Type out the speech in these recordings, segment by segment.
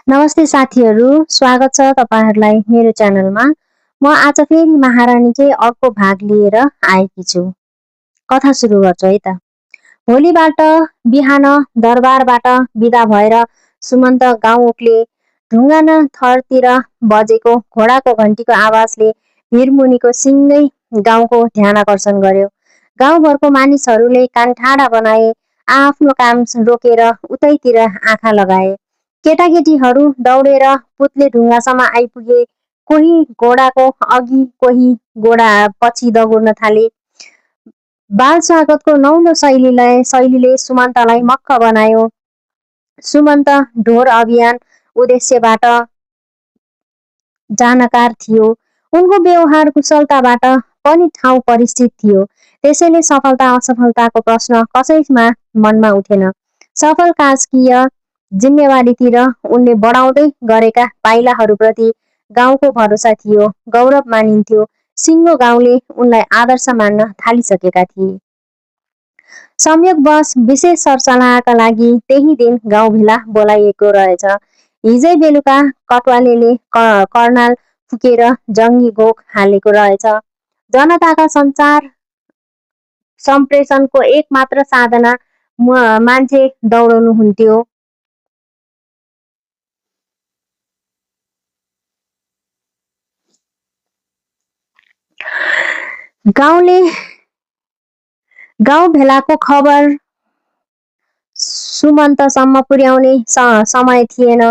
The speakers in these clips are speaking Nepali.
नमस्ते साथीहरू, स्वागत छ तपाईहरुलाई मेरो च्यानलमा। म आज फेरि महारानीकै अर्को भाग लिएर आएकी छु। कथा सुरु गर्छु है त। भोलिबाट बिहान दरबारबाट बिदा भएर सुमन्त गाउँ उक्ले। ढुङ्गाना थरतिर बजेको घोडाको घन्टीको आवाजले भिरमुनिको सिङ्गै गाउँको ध्यानाकर्षण गर्यो। गाउँभरको मानिसहरूले कान ठाडा बनाए, आफ्नो काम रोकेर उतैतिर आँखा लगाए। केटाकेटीहरू दौडेर पुत्ले ढुङ्गासम्म आइपुगे। कोही घोडाको अघि, कोही घोडा पछि दगुर्न थाले। बाल स्वागतको नौलो शैलीले सुमन्तलाई मक्ख बनायो। सुमन्त ढोर अभियान उद्देश्यबाट जानकार थियो। उनको व्यवहार कुशलताबाट पनि ठाउँ परिचित थियो। त्यसैले सफलता असफलताको प्रश्न कसैमा मनमा उठेन। सफल काजकीय जिम्मेवारीतिर उनले बढाउँदै गरेका पाइलाहरूप्रति गाउँको भरोसा थियो, गौरव मानिन्थ्यो। सिङ्गो गाउँले उनलाई आदर्श मान्न थालिसकेका थिए। संयोगवश विशेष सरसल्लाहका लागि त्यही दिन गाउँ भेला बोलाइएको रहेछ। हिजै बेलुका कटवालेले कर्णाल फुकेर जङ्गी घोक हालेको रहेछ। जनताका सञ्चार सम्प्रेषणको एकमात्र साधना मान्छे दौडाउनु हुन्थ्यो। गाउँ भेलाको खबर सुमन्तसम्म पुर्याउने समय थिएन।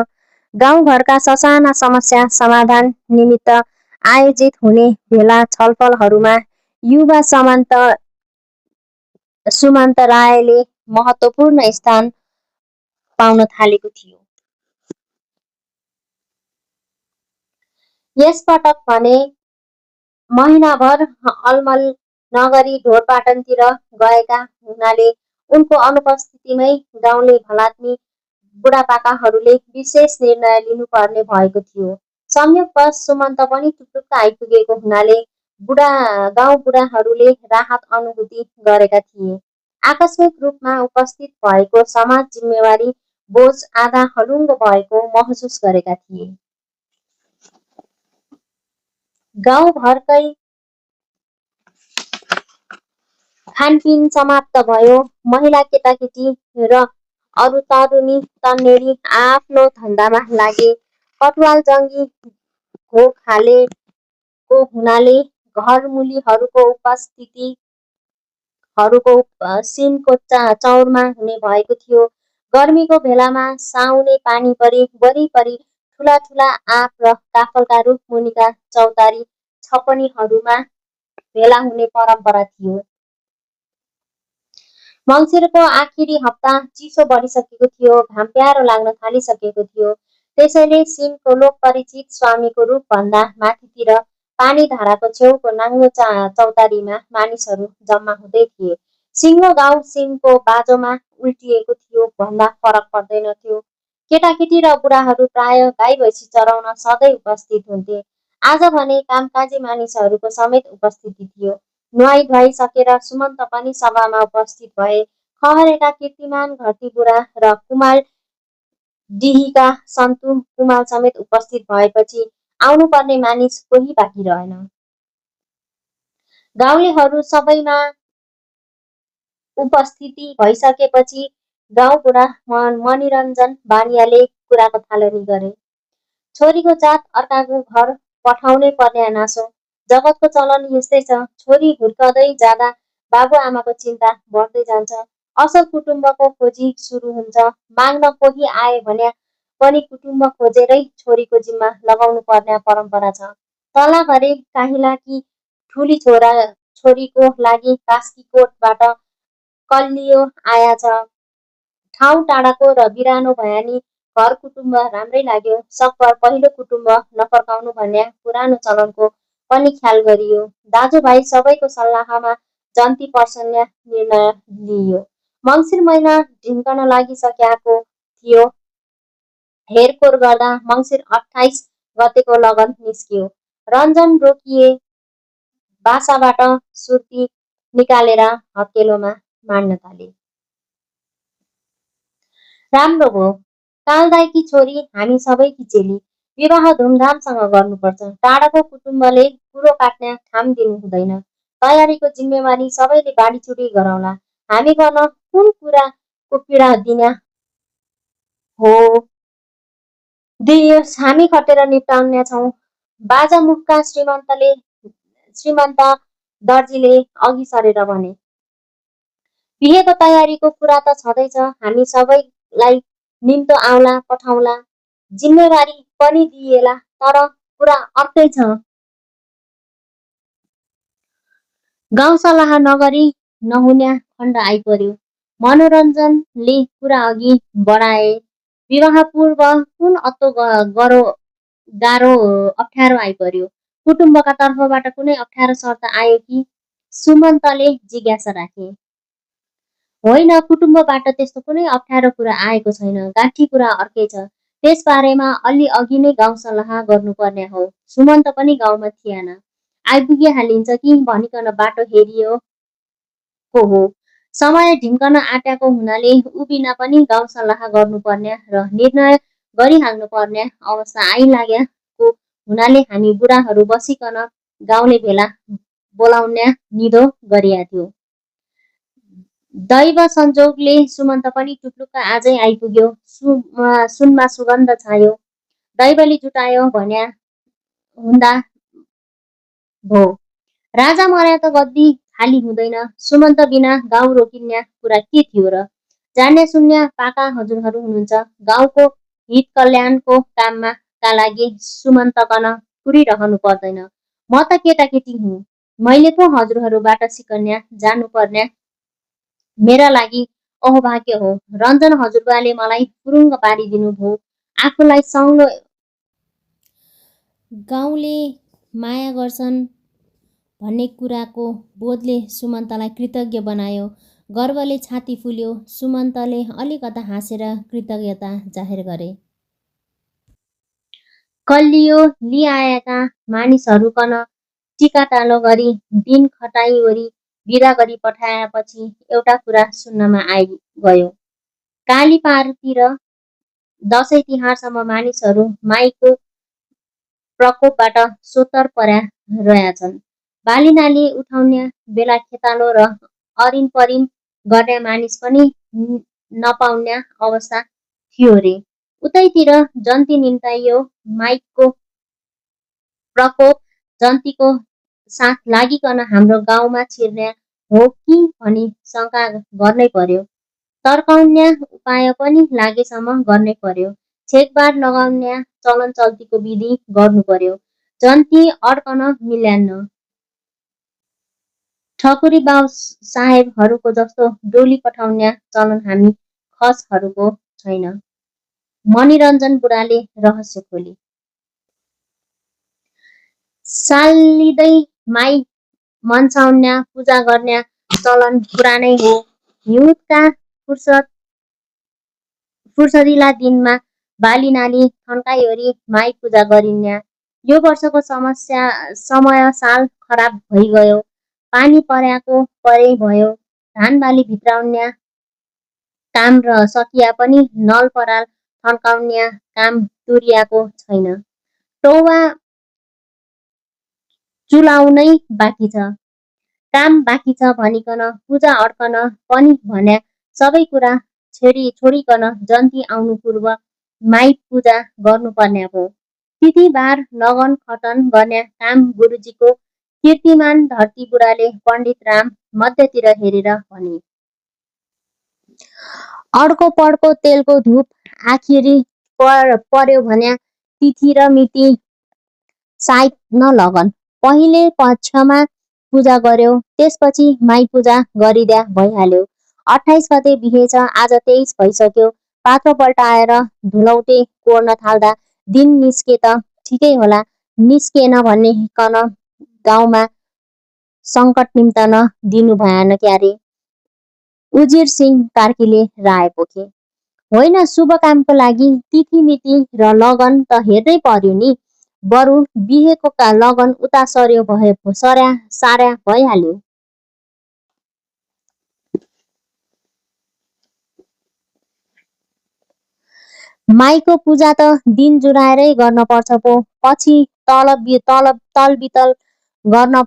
गाउँघरका ससाना समस्या समाधान निमित्त आयोजित हुने भेला छलफलहरूमा युवा सुमन्त रायले महत्त्वपूर्ण स्थान पाउन थालेको थियो। यसपटक भने महिनाभर अलमल नगरी ढोरपाटनतिर गएका हुनाले उनको अनुपस्थितिमै गाउँले भलात्मी बुढापाकाहरूले विशेष निर्णय लिनुपर्ने भएको थियो। संयोगवश सुमन्त पनि टुप्लुक्क आइपुगेको हुनाले गाउँ बुढाहरूले राहत अनुभूति गरेका थिए। आकस्मिक रूपमा उपस्थित भएको समाज जिम्मेवारी बोझ आधा हलुङ्गो भएको महसुस गरेका थिए। गाउँभरकै खानपिन समाप्त भयो। महिला केटाकेटी र अरू तरुनी तन्नेरी आफ्नो धन्दामा लागे। कटवाल जङ्गी घोक हालेको हुनाले घरमुलीहरूको उपस्थितिहरूको सिमको चौरमा हुने भएको थियो। गर्मीको भेलामा साउने पानी परी वरिपरि ठुला ठुला आँप र काफलका रुख मुनिका चौतारी छपनीहरूमा भेला हुने परम्परा थियो। मङ्सिरको आखिरी हप्ता चिसो बढिसकेको थियो। घाम प्यारो लाग्न थालिसकेको थियो। त्यसैले सिमको लोकपरिचित स्वामीको रूपभन्दा माथितिर पानीधाराको छेउको नाङ्गो चौतारीमा मानिसहरू जम्मा हुँदै थिए। सिङ्गो गाउँ सिमको बाजोमा उल्टिएको थियो भन्दा फरक पर्दैनथ्यो। केटाकेटी र बुढाहरू प्राय गाई भैँसी चराउन सधैँ उपस्थित हुन्थे। आज भने कामकाजी मानिसहरूको समेत उपस्थिति थियो। नुहाई धुवाई सकेर सुमन्त पनि सभामा उपस्थित भए। खहरेका कीर्तिमान घरती बुढा र कुमाल डिहीका सन्तु कुमाल समेत उपस्थित भएपछि आउनुपर्ने मानिस कोही बाँकी रहेन। गाउँलेहरू सबैमा उपस्थिति भइसकेपछि गाउँ बुढा मनिरञ्जन बानियाले कुराको थालनी गरे। छोरीको जात अर्काको घर पठाउनै पर्ने नासो। जगतको चलन यस्तै छ। छोरी हुर्कदै जाँदा बाबुआमाको चिन्ता बढ्दै जान्छ। असल कुटुम्बको खोजी सुरु हुन्छ। माग्न कोही आए भने पनि कुटुम्ब खोजेरै छोरीको जिम्मा लगाउनु पर्ने परम्परा छ। तल्ला घरे काहिलाकी ठुली छोरीको लागि कास्कीकोटबाट कल्लियो आया छ। ठाउँ टाढाको र बिरानो भयानी घर कुटुम्ब राम्रै लाग्यो। सकभर पहिलो कुटुम्ब नफर्काउनु भन्ने पुरानो चलनको पनि ख्याल गरियो। दाजुभाइ सबैको सल्लाहमा जन्ती पर्सन्ने निर्णय लिइयो। मङ्सिर महिना ढिम्कन लागिसकेको थियो। हेरकोर गर्दा मङ्सिर 28 गतेको लगन निस्कियो। रन्जन रोकिए बासाबाट सुर्ती निकालेर हत्केलोमा माड्न थाले। राम्रो भयो, कालदाईकी छोरी हामी सबैकी चेली। विवाह धुमधामसँग गर्नुपर्छ। टाढाको कुटुम्बले कुरो काट्ने ठाम दिनु हुँदैन। तयारीको जिम्मेवारी सबैले बाँडीचुँडी गरौँला। हामी गर्न कुन कुराको पीडा दिने हो दियोस्, हामी खटेर निप्टाउने छौँ। बाजा मुखका श्रीमन्त दर्जीले अघि सरेर भने। बिहेको तयारीको कुरा त छँदैछ, हामी सबैलाई निम्तो आउला पठाउला, जिम्मेवारी पनि दिएला, तर कुरा अर्कै छ। गाउँ सल्लाह नगरी नहुने खण्ड आइपर्यो। मनोरञ्जनले कुरा अघि बढाए। विवाह पूर्व कुन अत्तो गाह्रो अप्ठ्यारो आइपर्यो? कुटुम्बका तर्फबाट कुनै अप्ठ्यारो शर्त आयो कि? सुमन्तले जिज्ञासा राखे। होइन, कुटुम्बबाट त्यस्तो कुनै अप्ठ्यारो कुरा आएको छैन। गाँठी कुरा अर्कै छ। त्यसबारेमा अलि अघि नै गाउँ सल्लाह गर्नुपर्ने हो। सुमन्त पनि गाउँमा थिएन। आइपुगिहालिन्छ कि भनिकन बाटो हेरिएको हो। समय ढिम्कन आँटेको हुनाले उबिना पनि गाउँ सल्लाह गर्नुपर्ने र निर्णय गरिहाल्नुपर्ने अवस्था आइलागेको हुनाले हामी बुढाहरू बसिकन गाउँले भेला बोलाउने निधो गरिया थियो। दैव संजोगले सुमन्त पनि टुप्लुक्क आजै आइपुग्यो। सुनमा सुगन्ध छायो। दैवले जुटायो भन्या हुँदा भो। राजा मर्या त गद्दी खाली हुँदैन। सुमन्त बिना गाउँ रोकिन्या कुरा के थियो र? जान्ने सुन्ने पाका हजुरहरू हुनुहुन्छ। गाउँको हित कल्याणको काममा का लागि सुमन्तकन कुरिरहनु पर्दैन। म त केटाकेटी हुँ। मैले पो हजुरहरूबाट सिकन्या जानुपर्ने मेरा लागि अहोभाग्य हो। रञ्जन हजुरबाले मलाई फुरुङ्ग पारिदिनु भो। आफूलाई सँग गाउँले माया गर्छन् भन्ने कुराको बोधले सुमन्तलाई कृतज्ञ बनायो। गर्वले छाती फुल्यो। सुमन्तले अलिकता हाँसेर कृतज्ञता जाहेर गरे। कल्लियो लिआएका मानिसहरूकन टिकाटालो गरी दिन खटाइवरी बिदा गरी पठाएपछि एउटा कुरा सुन्नमा आइगयो। काली पारतिर दशैँ तिहारसम्म मानिसहरू माईको प्रकोपबाट सोत्तर पर्या रहेछन्। बालीनाली उठाउने बेला खेतालो र अरिनपरिन गर्ने मानिस पनि नपाउने अवस्था थियो रे। उतैतिर जन्ती निम्ताइयो माईको प्रकोप जन्तीको साथ लागिकन हाम्रो गाउँमा छिर्ने हो कि भनी शङ्का गर्नै पर्यो। तर्काउने उपाय पनि लागेसम्म गर्नै पर्यो। छेकबार लगाउने चलन चल्तीको विधि गर्नु पर्यो। जन्ती अड्कन मिल्यान्न। ठकुरी बाउ साहेबहरूको जस्तो डोली पठाउने चलन हामी खसहरूको छैन। मनिरञ्जन बुढाले रहस्य खोले। सालिँदै माई मन्साउने पूजा गर्ने चलन पुरानै हो। हिउँदका फुर्सदिला दिनमा बालीनाली थन्काइवरी माई पूजा गरिन्या। यो वर्षको समय साल खराब भइगयो। पानी पर्याको परै भयो। धान बाली भित्राउने काम र सकिया पनि नल पराल थन्काउने काम तुरियाको छैन। टौवा चुलाउनै बाँकी छ। काम बाँकी छ भनिकन पूजा अड्कन पनि भन्या सबै कुरा छोडिकन जन्ती आउनु पूर्व माई पूजा गर्नुपर्ने हो। तिथिबार लगन खटन गर्ने काम गुरुजीको कीर्तिमान धरती बुढाले पण्डित राम मध्यतिर हेरेर भने। अड्को पड्को तेलको धुप आखिरी पर्यो भन्या तिथि र मिति साइत न लगन। पहिले पक्षमा पूजा गर्यो, त्यसपछि माई पूजा गरिद्या भइहाल्यो। 28 गते बिहे छ, आज 23 भइसक्यो। पात्रो पल्टाएर धुलौटे कोर्न थाल्दा दिन निस्के त ठिकै होला, निस्केन भनिकन गाउँमा सङ्कट निम्तन दिनु भएन क्यारे। उजिर सिंह कार्कीले राय पोखे। होइन, शुभ कामको लागि तिथि मिति र लगन त हेर्नै पर्यो नि। बरु बिहेको लगन उता सार्या भइहाल्यो। माईको पूजा त दिन जुराएरै गर्न पर्छ पो, पछि तलबितल गर्न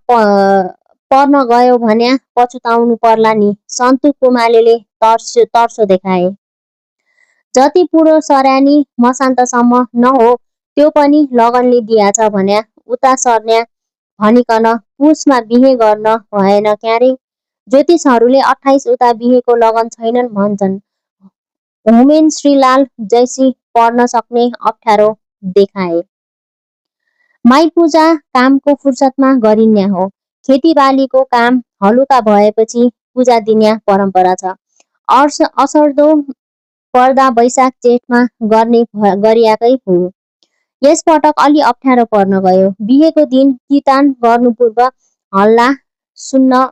पर्न गयो भन्या पछुताउनु पर्ला नि, सन्तु कुमालेले तर्सो देखाए। जति पुरो सर्यानी मसान्तसम्म नहो त्यो पनि लगनले दियाछ भन्या उता सर्न्या भनिकन पुसमा बिहे गर्न भएन क्यारे। ज्योतिषहरूले 28 उता बिहेको लगन छैनन् भन्छन्। होमेन श्रीलाल जैसी पढ्न सक्ने अप्ठ्यारो देखाए। माई पूजा कामको फुर्सदमा गरिन्या हो। खेतीबालीको काम हलुका भएपछि पूजा दिन्या परम्परा छ। असर्दो पर्दा वैशाख जेठमा गरियाकै हो। यसपटक अलि अप्ठ्यारो पर्न गयो। बिहेको दिन किटान गर्नु पूर्व हल्ला सुन्न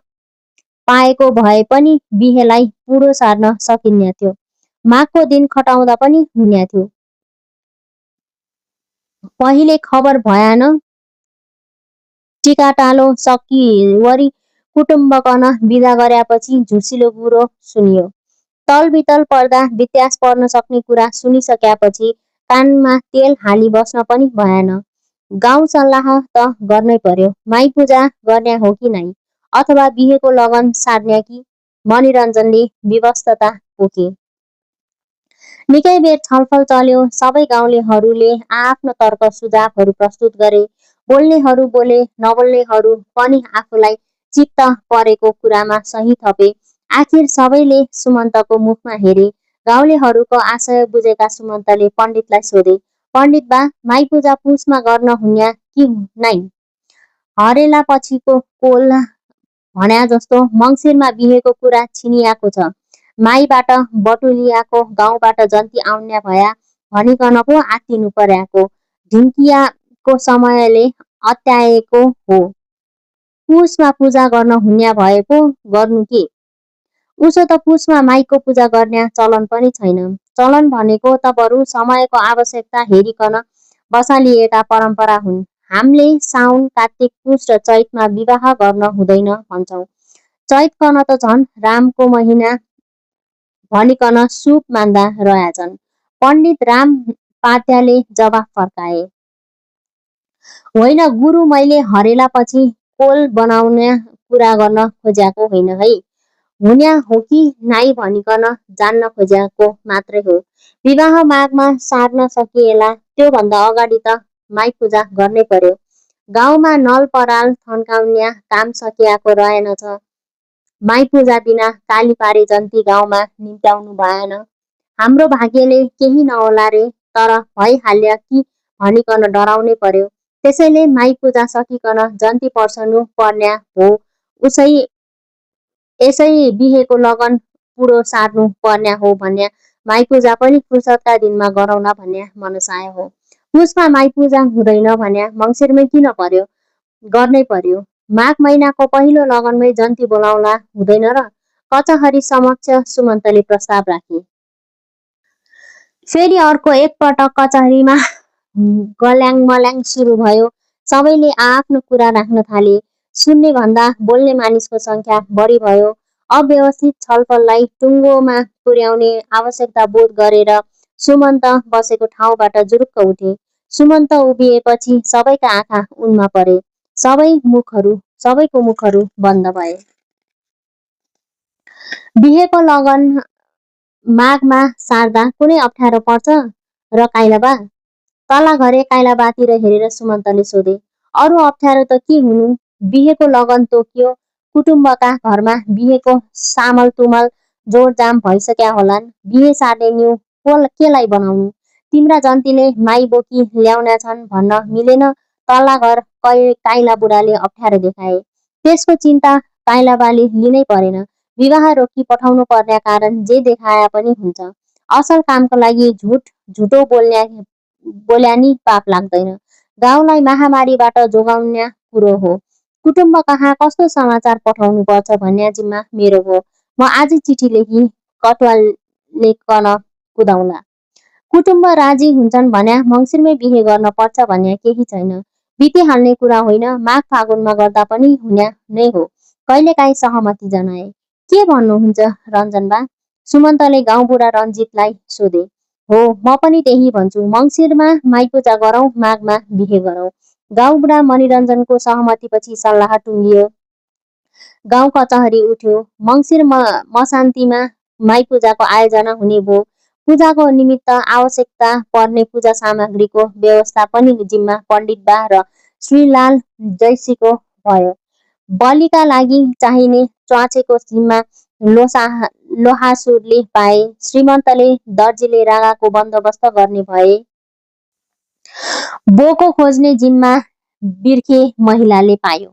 पाएको भए पनि बिहेलाई पुरो सार्न सकिन्या थियो। माघको दिन खटाउँदा पनि हुन्या थियो। पहिले खबर भयान टिकाटालो सकिवरी कुटुम्बकन बिदा गरेपछि झुसिलो बुरो सुनियो। तलबितल पर्दा वित्यास पर्न सक्ने कुरा सुनिसक्यापछि कानमा तेल हाली बस्न पनि भएन। गाउँ सल्लाह त गर्नै पर्यो। माई पूजा गर्न्या हो कि नाइ, अथवा बिहेको लगन सार्न्या कि? मनिरञ्जनले विवशता पोखे। निकै बेर छलफल चल्यो। सबै गाउँलेहरूले आआफ्नो तर्क सुझावहरू प्रस्तुत गरे। बोल्नेहरू बोले, नबोल्नेहरू पनि आफूलाई चित्त परेको कुरामा सही थपे। आखिर सबैले सुमन्तको मुखमा हेरे। गाउँलेहरूको आशय बुझेका सुमन्तले पण्डितलाई सोधे, पण्डित बा, माई पूजा पुसमा गर्न हुन्या कि नाइ? हरेला पछिको कोल भन्या जस्तो मङ्सिरमा बिहेको कुरा छिनियाको छ। माईबाट बटुलियाको गाउँबाट जन्ती आउन्या भया भनिकन पो आत्तिनु पर्याको। ढिम्कियाको समयले अत्याएको हो। पुसमा पूजा गर्न हुन्या भए पो गर्नु के? उसो त पुसमा माईको पूजा गर्न्या चलन पनि छैन। चलन भनेको त बरु समयको आवश्यकता हेरिकन बसालिएका परम्परा हुन्। हाम्ले साउन, कार्तिक, पुस र चैतमा विवाह गर्न हुँदैन भन्छौँ। चैतकन त झन् रामको महिना भनिकन शुभ मान्दा रयाछन्। पण्डित राम पाद्याले जवाफ फर्काए। होइन गुरु, मैले हरेला पछि कोल बनाउन्या कुरा गर्न खोज्याको होइन है। हुन्या हो कि नाइ भनिकन जान्न खोज्याको मात्रै हो। विवाह माघमा सार्न सकिएला, त्योभन्दा अगाडि त माई पूजा गर्नै पर्यो। गाउँमा नल पराल थन्काउन्या काम सकियाको रहेनछ। माई पूजा बिना कालीपारे जन्ती गाउँमा निम्त्याउनु भएन। हाम्रो भाग्यले केही नहोला रे, तर भइहाल्यो कि भनिकन डराउनै पर्यो। त्यसैले माई पूजा सकिकन जन्ती पर्सनु पर्न्या हो। यसै बिहेको लगन पुरो सार्नु पर्न्या हो भन्या माई पूजा पनि फुर्सदका दिनमा गरौँला भन्या मनसाय हो। पुसमा माई पूजा हुँदैन भन्या मङ्सिरमै किन पर्यो? गर्नै पर्यो। माघ महिनाको पहिलो लगनमै जन्ती बोलाउँला हुँदैन र? कचहरी समक्ष सुमन्तले प्रस्ताव राखे। फेरि अर्को एकपटक कचहरीमा गल्याङमल्याङ सुरु भयो। सबैले आआफ्नो कुरा राख्न थाले। सुन्ने भन्दा बोल्ने मानिसको सङ्ख्या बढी भयो। अव्यवस्थित छलफललाई टुङ्गोमा पुर्याउने आवश्यकता बोध गरेर सुमन्त बसेको ठाउँबाट जुरुक्क उठे। सुमन्त उभिएपछि सबैका आँखा उनमा परे। सबैको मुखहरू बन्द भए। बिहेको लगन माघमा सार्दा कुनै अप्ठ्यारो पर्छ र काइलाबा? तल्ला घरे काइलाबातिर हेरेर सुमन्तले सोधे। अरू अप्ठ्यारो त के हुनु? बिहेको लगन तोकियो। कुटुम्बका घरमा बिहेको सामल तुमल जोडजाम भइसक्या होलान्। बिहे सार्ने न्यु केलाई बनाउनु? तिम्रा जन्तीले माई बोकी ल्याउन्या छन् भन्न मिलेन। तल्ला घर काइला बुढाले अप्ठ्यारो देखाए। त्यसको चिन्ता काइलाबाले लिनै परेन। विवाह रोकी पठाउनु पर्ने कारण जे देखाया पनि हुन्छ। असल कामको लागि झुटो बोल्या नि पाप लाग्दैन। गाउँलाई महामारीबाट जोगाउन्या कुरो हो। कुटुम्ब कहाँ कस्तो समाचार पठाउनु पर्छ भन्ने जिम्मा मेरो हो। म आजै चिठी लेखी कटुवा लेखन कुदाउला। कुटुम्ब राजी हुन्छन् भन्या मङ्सिरमै बिहे गर्न पर्छ भन्या केही छैन। बितिहाल्ने कुरा होइन, माघ फागुनमा गर्दा पनि हुन्या नै हो। कहिलेकाहीँ सहमति जनाए। के भन्नुहुन्छ रञ्जन बा? सुमन्तले गाउँबुढा रञ्जितलाई सोधे। हो, म पनि त्यही भन्छु। मङ्सिरमा माई पूजा गरौँ, माघमा बिहे गरौँ। गाउँबुढा मनोरञ्जनको सहमतिपछि सल्लाह टुङ्गियो। गाउँ कचहरी उठ्यो। मङ्सिर मसान्तीमा माई पूजाको आयोजना हुने भयो। पूजाको निमित्त आवश्यकता पर्ने पूजा सामग्रीको व्यवस्था पनि जिम्मा पण्डित बा र श्रीलाल जैसीको भयो। बलिका लागि चाहिने च्वाचेको जिम्मा लोहासुरले पाए। श्रीमन्तले दर्जीले रागाको बन्दोबस्त गर्ने भए। बोको खोज्ने जिम्मा बिर्खे महिलाले पायो।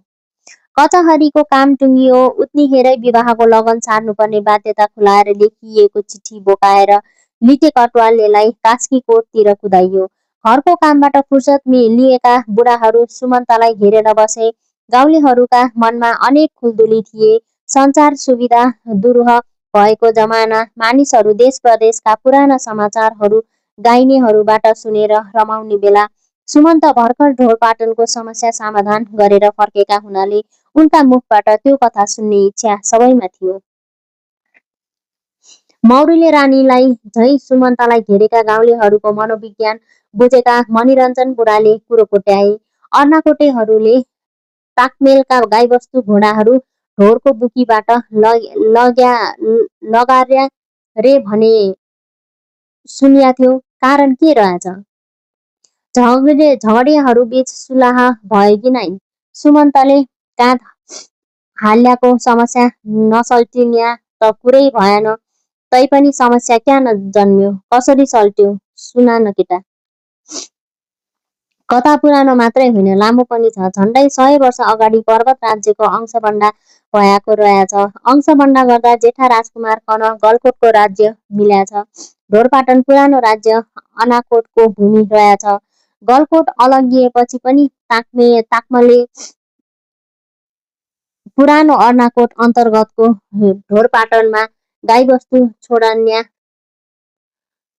कचहरीको काम टुङ्गियो। उतिखेरै विवाहको लगन सार्नुपर्ने बाध्यता खुलाएर लेखिएको चिठी बोकाएर लिटे कटुवालेलाई कास्कीकोटतिर कुदाइयो। घरको कामबाट फुर्सद लिएका बुढाहरू सुमन्तलाई घेरेर बसे। गाउँलेहरूका मनमा अनेक खुल्दुली थिए। सञ्चार सुविधा दुरूह भएको जमाना मानिसहरू देश प्रदेशका पुराना समाचारहरू गाइनेहरूबाट सुनेर रमाउने बेला सुमन्त भर्खर ढोरपाटनको समस्या समाधान गरेर फर्केका हुनाले उनका मुखबाट त्यो कथा सुन्ने इच्छा सबैमा थियो। मौरीले रानीलाई झैँ सुमन्तलाई घेरेका गाउँलेहरूको मनोविज्ञान बुझेका मनोरञ्जन बुढाले कुरो कोट्याए। अर्नाकोटेहरूले ताकमेलका गाईबस्तु घोडाहरू ढोरको बुकीबाट लगार्या रे भने सुन्या थियो। कारण के रहेछ? झगडियाहरू बीच सुलाह भयो कि नै? सुमन्तले काँध हाल्याको समस्या नसल्टिन्या त कुरै भएन। तैपनि समस्या क्या जन्म्यो? कसरी सल्ट्यो? सुना न केटा। कथा पुरानो मात्रै होइन, लामो पनि छ। झन्डै 100 वर्ष अगाडि पर्वत राज्यको अंशबण्डा भएको रहेछ। अंशबण्डा गर्दा जेठा राजकुमार कन गलकोटको राज्य मिल्याछ। ढोरपाटन पुरानो राज्य अनाकोटको भूमि रहेछ। गलकोट अलगिएपछि पनि ताकमले पुरानो अर्नाकोट अन्तर्गतको ढोरपाटनमा गाईबस्तु छोडन्या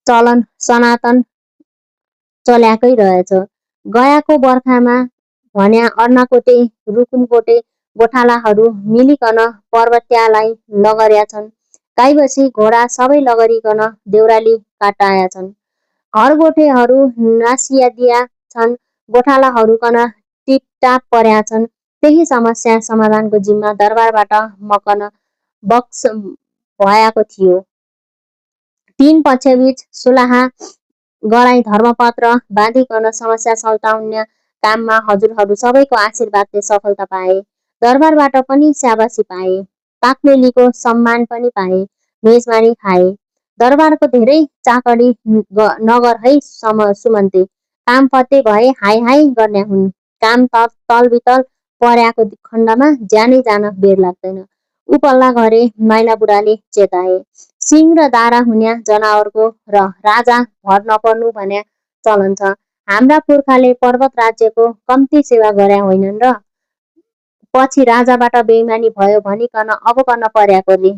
चलन सनातन चल्याकै रहेछ। गयाको बर्खामा भन्या अर्नाकोटे रुकुमकोटे गोठालाहरू मिलिकन पर्वत्यालाई लगर्या छन्। गाईबसी घोडा सबै लगरिकन देउराली काटाया छन्। घरगोठेहरू नासियादिया छन्। गोठालाहरूकन टिपटाप पर्या छन्। त्यही समस्या समाधानको जिम्मा दरबारबाट मकन बक्स भयाको थियो। तीन पक्षबीच सुलाह गराई धर्मपत्र बाँधिकन समस्या सल्टाउने काममा हजुरहरू सबैको आशीर्वादले सफलता पाए। दरबारबाट पनि स्याबासी पाए। ताकमेलीको सम्मान पनि पाए। मेजमानी खाए। दरबारको धेरै चाकडी नगर है सुमन्ते। काम फत्ते भए हाय हाय गर्न्या हुन्। काम तलबितल पर्याको खण्डमा ज्यानै जान बेर लाग्दैन। उपल्ला घरे माइला बुढाले चेताए। सिंह र दारा हुन्या जनावरको र राजा भर नपर्नु भन्या चलन छ। हाम्रा पुर्खाले पर्वत राज्यको कम्ती सेवा गर्या होइनन् र पछि राजाबाट बेइमानी भयो भनिकन अबकन पर्याको रे।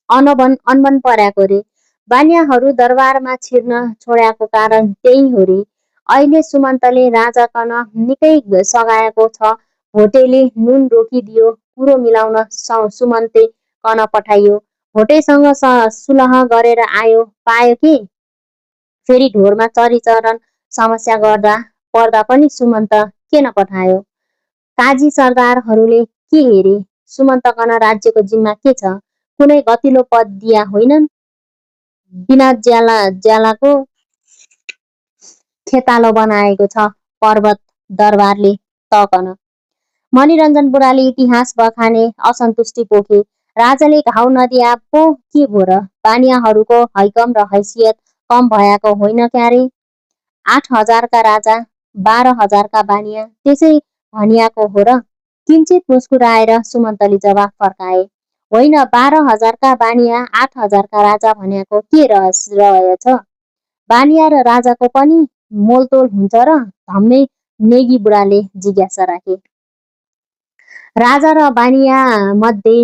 अनबन पर्याको रे। बानियाहरू दरबारमा छिर्न छोड्याको कारण त्यही हो रे। अहिले सुमन्तले राजाकन निकै सघाएको छ। भोटेले नुन रोकिदियो। कुरो मिलाउन सुमन्ते कन पठाइयो। भोटेसँग सुलह गरेर पायो कि फेरि ढोरमा चरीचरण समस्या पर्दा पनि सुमन्त किन पठायो? काजी सरदारहरूले के हेरे? सुमन्तकन राज्यको जिम्मा के छ? कुनै गतिलो पद दिया होइनन्? बिना ज्यालाको खेतालो बनाएको छ पर्वत दरबारले तकन। मनोरञ्जन बुढाले इतिहास बखाने असन्तुष्टि पोखे। राजाले घाउ नदिया पो के भो र? बानियाहरूको हैकम र हैसियत कम भयाको होइन क्यारे? 8,000 का राजा, 12,000 का बानिया, त्यसै भनियाको हो र? किञ्चित मुस्कुराएर सुमन्तले जवाफ फर्काए। होइन, 12,000 का बानिया, 8,000 का राजा भन्याको के रहेछ? बानिया र राजाको पनि मोलतोल हुन्छ र? धम्मै नेगी बुढाले जिज्ञासा राखे। राजा र बानिया मध्ये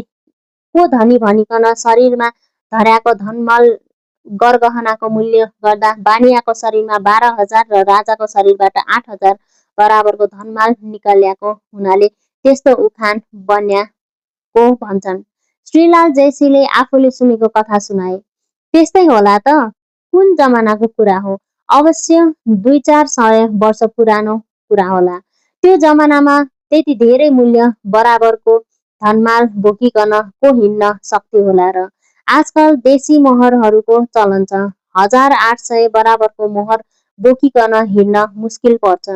को धनी भनिकन शरीरमा धर्याको धनमाल गरगहनाको मूल्य गर्दा बानियाको शरीरमा 12,000 र राजाको शरीरबाट 8,000 बराबरको धनमाल निकल्याको हुनाले त्यस्तो उखान बन्याको भन्छन्। श्रीलाल जैसीले आफूले सुनेको कथा सुनाए। त्यस्तै होला त। कुन जमानाको कुरा हो? अवश्य 2-400 वर्ष पुरानो कुरा होला। त्यो जमानामा त्यति धेरै मूल्य बराबरको धनमाल बोकिकन को हिँड्न सक्थ्यो होला र? आजकल देशी मोहरहरूको चलन छ। 1800 बराबरको मोहर बोकिकन हिँड्न मुस्किल पर्छ।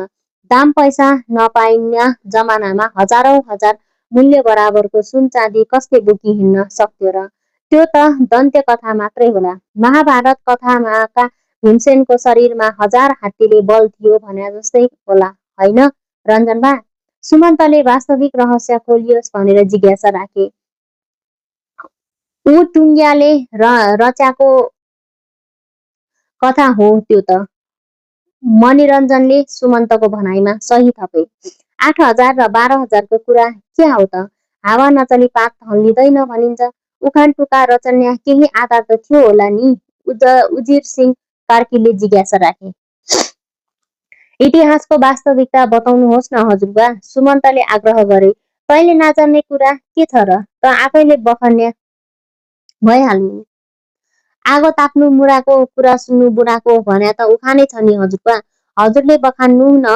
दाम पैसा नपाइन्या जमानामा हजारौँ हजार मूल्य बराबरको सुन चाँदी कसले बोकी हिँड्न सक्थ्यो र? त्यो त दन्त्य कथा मात्रै होला। महाभारत कथामाका भीमसेनको शरीरमा 1000 हात्तीले बल थियो भने जस्तै होला, होइन रञ्जन बा? सुमन्तले वास्तविक रहस्य खोलियोस् भनेर जिज्ञासा राखे। ऊ टुङ्ग्याले रच्याको कथा हो त्यो त। मणिरञ्जनले सुमन्तको भनाइमा सही थपे। 8000 र 12000को कुरा क्या हो त? हावा नचली पात हल्लिँदैन भनिन्छ। उखान टुका रचन्या केही आधार त थियो होला नि? उजिर सिंह कार्कीले जिज्ञासा राखे। इतिहासको वास्तविकता बताउनुहोस् न हजुरबा, सुमन्तले आग्रह गरे। तैँले नजान्ने कुरा के छ र? त आफैले बखन्या भइहाल्नु। आगो ताप्नु मुराको कुरा सुन्नु बुढाको भन्या त उखानै छ नि हजुरबा। हजुरले बखान्नु न,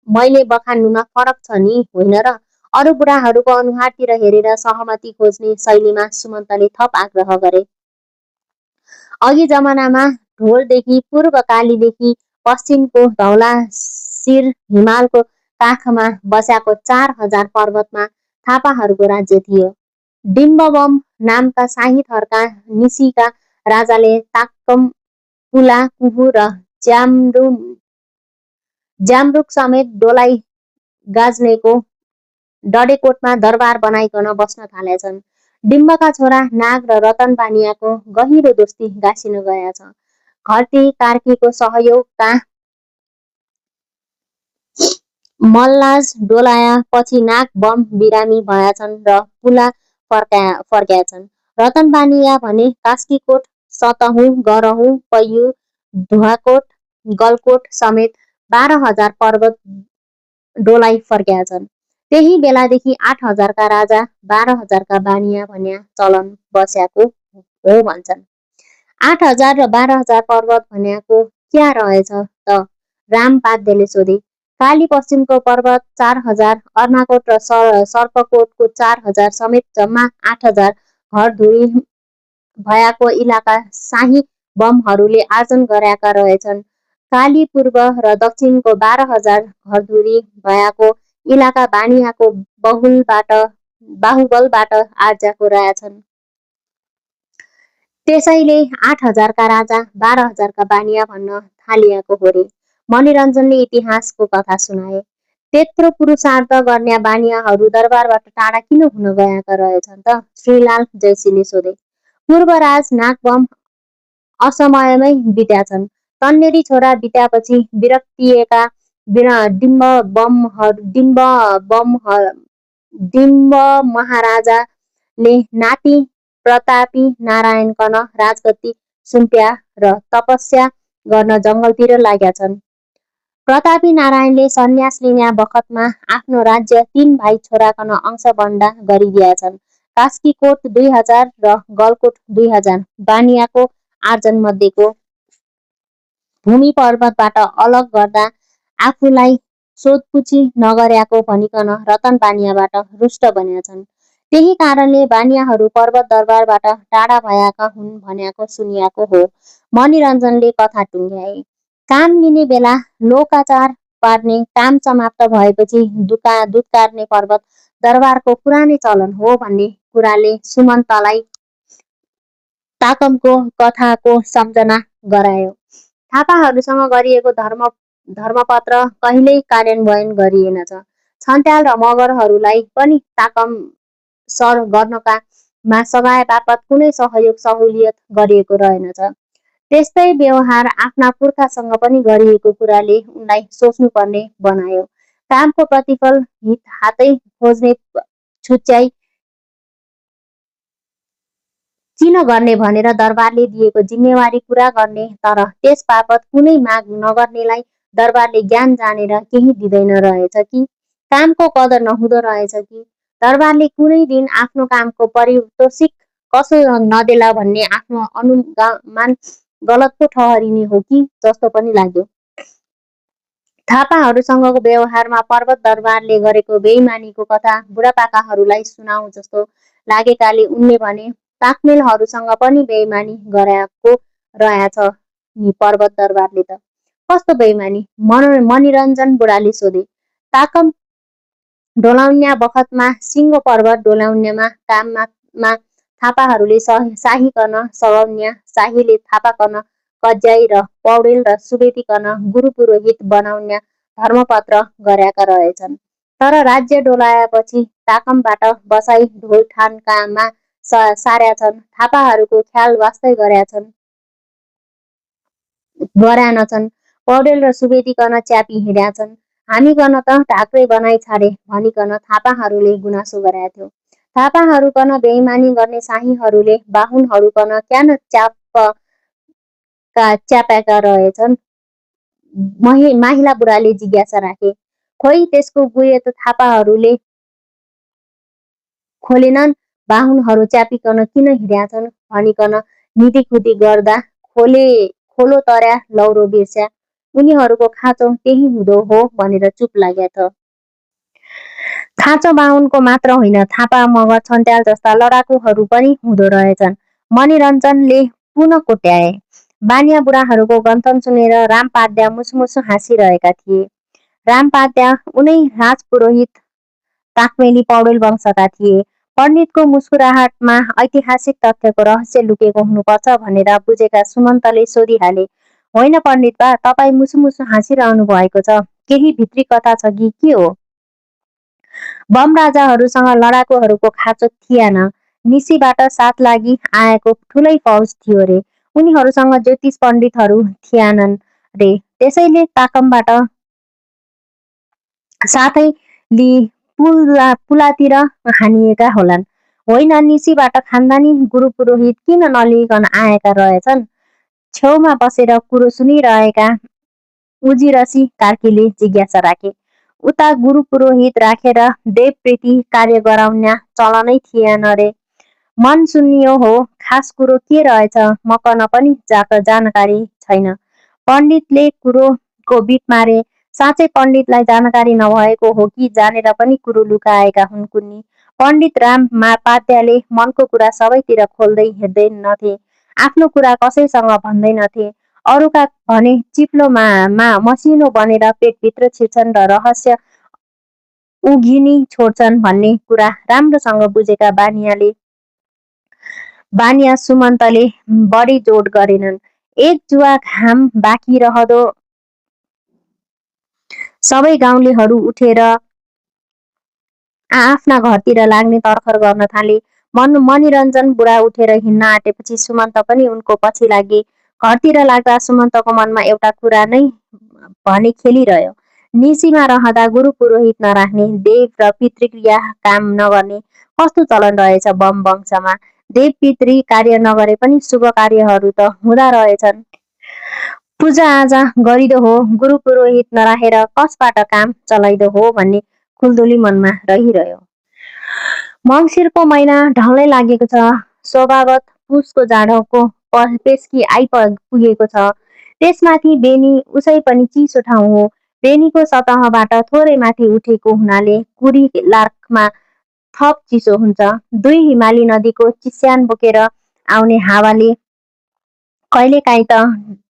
मैले बखान्नुमा फरक छ नि, होइन र? अरू बुढाहरूको अनुहारतिर हेरेर सहमति खोज्ने शैलीमा सुमन्तले थप आग्रह गरे। अघि जमानामा ढोलदेखि पूर्वकालीदेखि पश्चिमको धौलाशिर हिमालको काखमा बस्याको 4000 पर्वतमा थापाहरूको राज्य थियो। डिम्बबम नामका शाही थरका निसीका राजाले ताक्कम, पुला, कुहु र ज्यामरुक समेत डोलाई गाज्नेको डडेकोटमा दरबार बनाइकन बस्न थालेछन्। डिम्बका छोरा नाग र रतन बानियाको गहिरो दोस्ती गाँसिन गएछ। घरती कार्कीको सहयोगका मल्लाज डोलाया पछि नाग बम बिरामी भएछन् र पुला फर्क्याछन्। रतन बानिया भने कास्कीकोट, सतहुँ, गरहुँ, पैयु, धुवाकोट, गलकोट समेत 12000 पर्वत डोलाई फर्क्याछन्। त्यही बेलादेखि 8000 का राजा 12000 का बानिया भन्या चलन बस्याको हो भन्छन्। 8000 र 12000 पर्वत भन्याको क्या रहेछ त? रामपाध्यले सोधे। काली पश्चिमको पर्वत 4000, अर्नाकोट र सर्पकोटको 4000 समेत जम्मा 8000 घरधुरी भयाको इलाका शाही बमहरूले आर्जन गर्याका रहेछन्। काली पूर्व र दक्षिणको 12000 घरधुरी भयाको इलाका बानियाको बाहुबलबाट आर्ज्याको रहेछन्। त्यसैले 8000 का राजा 12000 का बानिया भन्न थालिएको हो रे। मणिरञ्जनले इतिहासको कथा सुनाए। त्यत्रो पुरुषार्थ गर्न्या बानियाहरू दरबारबाट टाढा किन हुन गएका रहेछन् त? श्रीलाल जयसीले सोधे। पूर्वराज नागबम असमयमै बित्याछन्। तन्नेरी छोरा बित्यापछि विरक्तिएका डिम्ब महाराजाले नाति प्रतापी नारायणकन राजगद्दी सुम्प्या र तपस्या गर्न जङ्गलतिर लाग्या छन्। प्रतापी नारायणले सन्यास लिन्या बखतमा आफ्नो राज्य 3 भाइ छोराकन अंशबन्डा गरिदिएछन्। कास्कीकोट 2000 र गलकोट 2000 बानियाको आर्जनमध्येको भूमि पर्वतबाट अलग गर्दा आफूलाई सोधपुछी नगर्याको भनिकन रतन बानियाबाट रुष्ट बन्याछन्। त्यही कारणले बानियाहरू पर्वत दरबारबाट टाढा भएका हुन् भन्याको सुनिएको हो। मणिरञ्जनले कथा टुङ्ग्याए। काम लिने बेला लोकाचार पार्ने काम समाप्त भएपछि दुत्कार्ने पर्वत दरबारको पुरानै चलन हो भन्ने कुराले सुमन्तलाई ताकमको कथाको सम्झना गरायो। थापाहरूसँग गरिएको धर्मपत्र कहिल्यै कार्यान्वयन गरिएनछ। छन्त्याल र मगरहरूलाई पनि ताकम सर गर्नकामा सघाए बापत कुनै सहयोग सहुलियत गरिएको रहेनछ। त्यस्तै व्यवहार आफ्ना पुर्खासँग पनि गरिएको कुराले उनलाई सोच्नुपर्ने बनायो। कामको प्रतिफल हित हातै खोज्ने छुच्याई किन गर्ने भनेर दरबारले दिएको जिम्मेवारी पुरा गर्ने, तर त्यस बापत कुनै माग नगर्नेलाई दरबारले ज्ञान जानेर केही दिँदैन रहेछ कि? कामको कदर नहुँदो रहेछ कि? दरबारले कुनै दिन आफ्नो कामको पारितोषिक कसो नदेला भन्ने आफ्नो अनुमान गलत पो ठहरिने हो कि जस्तो पनि लाग्यो। थापाहरूसँगको व्यवहारमा पर्वत दरबारले गरेको बेइमानीको कथा बुढापाकाहरूलाई सुनाऊ जस्तो लागेकाले उनले भने, ताकमेलहरूसँग पनि बेइमानी गराएको रहेछ नि पर्वत दरबारले त। कस्तो बेइमानी? मनिरञ्जन बुढाले सोधे। ताकम डोलाउन्या बखतमा सिङ्गो पर्वत डोलाउन्यामा काममा थापाहरूले साहिकन सघाउन्या, शाहीले थापाकन कज्याई र पौडेल र सुवेदीकन गुरु पुरोहित बनाउन्या धर्मपत्र गर्याका रहेछन्। तर राज्य डोलाएपछि ताकमबाट बसाई ढोलठानकामा सार्याछन्। थापाहरूको ख्याल वास्तै गर्यानछन्। पौडेल र सुवेदीकन च्यापी हिँड्याछन्। हामीकन त ढाक्रै बनाई छाडे भनिकन थापाहरूले गुनासो गर्याथ्यो। थापाहरूकन बेइमानी गर्ने शाहीहरूले बाहुनहरूकन क्यान च्याप्याका रहेछन्? माहिला बुढाले जिज्ञासा राखे। खोइ त्यसको गुहे त थापाहरूले खोलेनन्, बाहुनहरू च्यापिकन किन हिँड्याछन् भनिकन निधिकुधी गर्दा खोलो तर्या लौरो बिर्स्या। उनीहरूको खाँचो त्यही हुँदो हो भनेर चुप लाग्या त। खाँचो बाहुनको मात्र होइन, थापा मगर छन्त्याल जस्ता लडाकुहरू पनि हुँदो रहेछन्। मनिरञ्जनले पुनः कोट्याए। बानिया बुढाहरूको गन्थन सुनेर रामपाद्या मुसमुस हाँसिरहेका थिए। रामपाद्या उनै राजपुरोहित ताकमेली पौडेल वंशका थिए। पण्डितको मुस्कुराहटमा ऐतिहासिक तथ्यको रहस्य लुकेको हुनुपर्छ भनेर बुझेका सुमन्तले सोधिहाले, होइन पण्डित बा, तपाईँ मुसुमुसु हाँसिरहनु भएको छ, केही भित्री कथा छ कि के हो? बम राजाहरूसँग लडाकुहरूको खाँचो थिएन। निसीबाट साथ लागि आएको ठुलै फौज थियो रे। उनीहरूसँग ज्योतिष पण्डितहरू थिएनन् रे। त्यसैले ताकमबाट साथै लि पुलातिर हानिएका होलान्। होइन, निसीबाट खानदानी गुरु पुरोहित किन नलिइकन आएका रहेछन्? छेउमा बसेर कुरो सुनिरहेका उजिरसी कार्कीले जिज्ञासा राखे। उता गुरु पुरोहित राखेर देवप्रीति कार्य गराउन्या चलनै थिएन रे। मन सुन्नियो हो, खास कुरो के रहेछ मकन पनि जानकारी छैन। पण्डितले कुरोको बिट मारे। साँच्चै पण्डितलाई जानकारी नभएको हो कि जानेर पनि कुरो लुकाएका हुन् कुन्नी? पण्डित राम पाद्याले मनको कुरा सबैतिर खोल्दै हिँड्दैनथे। आफ्नो कुरा कसैसँग भन्दैनथे। अरूका भने चिप्लोमा मसिनो बनेर पेटभित्र छिर्छन् र रहस्य उघिनी छोड्छन् भन्ने कुरा राम्रोसँग बुझेका बानिया सुमन्तले बढी जोड गरेनन्। एक जुवा घाम बाँकी रहदो सबै गाउँलेहरू उठेर आफ्ना घरतिर लाग्ने तर्खर गर्न थाले। मनिरञ्जन बुढा उठेर हिँड्न आँटेपछि सुमन्त पनि उनको पछि लागे। घरतिर लाग्दा सुमन्तको मनमा एउटा कुरा नै भने खेलिरह्यो। निसीमा रहँदा गुरु पुरोहित नराख्ने, देव र पितृक्रिया काम नगर्ने कस्तो चलन रहेछ बम वंशमा? देव पितृ कार्य नगरे पनि शुभ कार्यहरू त हुँदा रहेछन्। पूजाआजा गरिदो हो, गुरु पुरोहित नराखेर कसबाट काम चलाइदो हो भन्ने खुल्दुली मनमा रहिरह्यो। मङ्सिरको महिना ढल्नै लागेको छ। स्वभावत पुसको जाडोको पेस्की आइपुगेको छ। त्यसमाथि बेनी उसै पनि चिसो ठाउँ हो। बेनीको सतहबाट थोरै माथि उठेको हुनाले कुरी लार्कमा थप चिसो हुन्छ। दुई हिमाली नदीको चिस्यान बोकेर आउने हावाले कहिलेकाहीँ त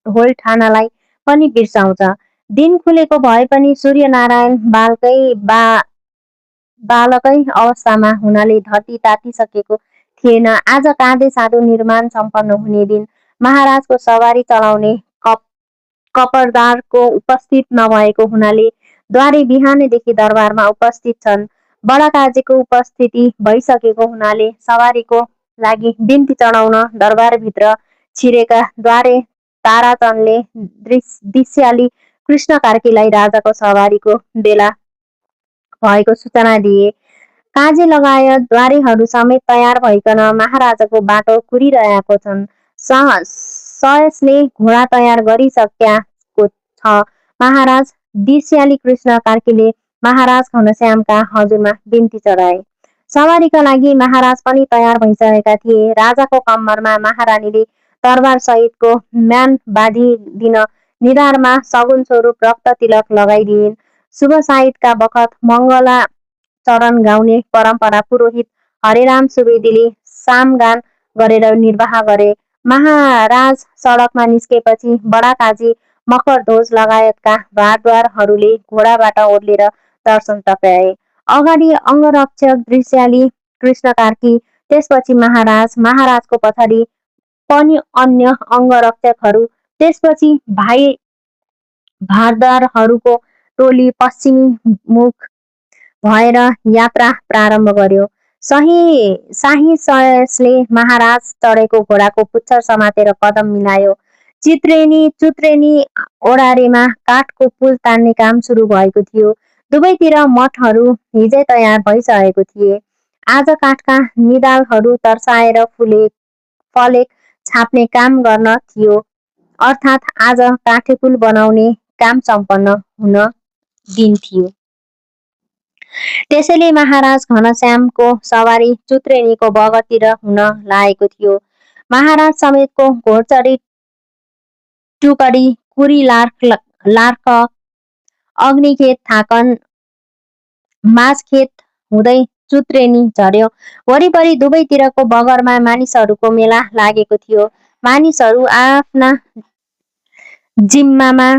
ढोलठानालाई पनि बिर्साउँछ। दिन खुलेको भए पनि सूर्यनारायण बालकै अवस्थामा हुनाले धरती तातिसकेको थिएन। आज काँधे साधो निर्माण सम्पन्न हुने दिन। महाराजको सवारी चलाउने कपरदारको उपस्थित नभएको हुनाले द्वारे बिहानैदेखि दरबारमा उपस्थित छन्। बडाकाजीको उपस्थिति भइसकेको हुनाले सवारीको लागि बिन्ती चढाउन दरबारभित्र छिरेका द्वारे ताराचन्दले दिस्याली कृष्ण कार्कीलाई राजाको सवारीको बेला भएको सूचना दिए। काजी लगायत द्वारेहरू समेत तयार भइकन महाराजाको बाटो कुरिरहेको छन्। सयसले घोडा तयार गरिसक्याको छ। महाराज, दिस्याली कृष्ण कार्कीले महाराज घनश्यामका हजुरमा बिन्ती चढाए। सवारीका लागि महाराज पनि तयार भइसकेका थिए। राजाको कम्मरमा महारानीले तरबार सहितको म्यान बाँधिदिन निधारमा सगुन स्वरूप रक्त तिलक लगाइदिइन्। शुभ साहित्यका बखत मङ्गलाचरण गाउने परम्परा पुरोहित हरेराम सुवेदीले सामगान गरेर निर्वाह गरे। महाराज सडकमा निस्केपछि बडाकाजी मकरध्वज लगायतका भारद्वारहरूले घोडाबाट ओर्लेर दर्शन टक्र्याए। अगाडि अङ्गरक्षक दृश्याली कृष्ण कार्की, त्यसपछि महाराज, महाराजको पछाडि पनि अन्य अङ्गरक्षकहरू, त्यसपछि भाइ भारद्वारहरूको टोली पश्चिमी मुख भएर यात्रा प्रारम्भ गर्यो। शाही सयसले महाराज चढेको घोडाको पुच्छर समातेर कदम मिलायो। चुत्रेनी ओडारेमा काठको पुल तान्ने काम सुरु भएको थियो। दुवैतिर मठहरू हिजै तयार भइसकेको थिए। आज काठका निधालहरू तर्साएर फलेक छाप्ने काम गर्न थियो, अर्थात् आज काठे पुल बनाउने काम सम्पन्न हुन दिन थियो। त्यसैले महाराज घनश्यामको सवारी चुत्रेनीको बगरतिर हुन लागेको थियो। महाराज समेतको घोडचढी टुकडी कुरी लार्क अग्निखेत थाकन माझखेत हुँदै चुत्रेनी झर्यो। वरिपरि दुवैतिरको बगरमा मानिसहरूको मेला लागेको थियो। मानिसहरू आफ्ना जिम्मामा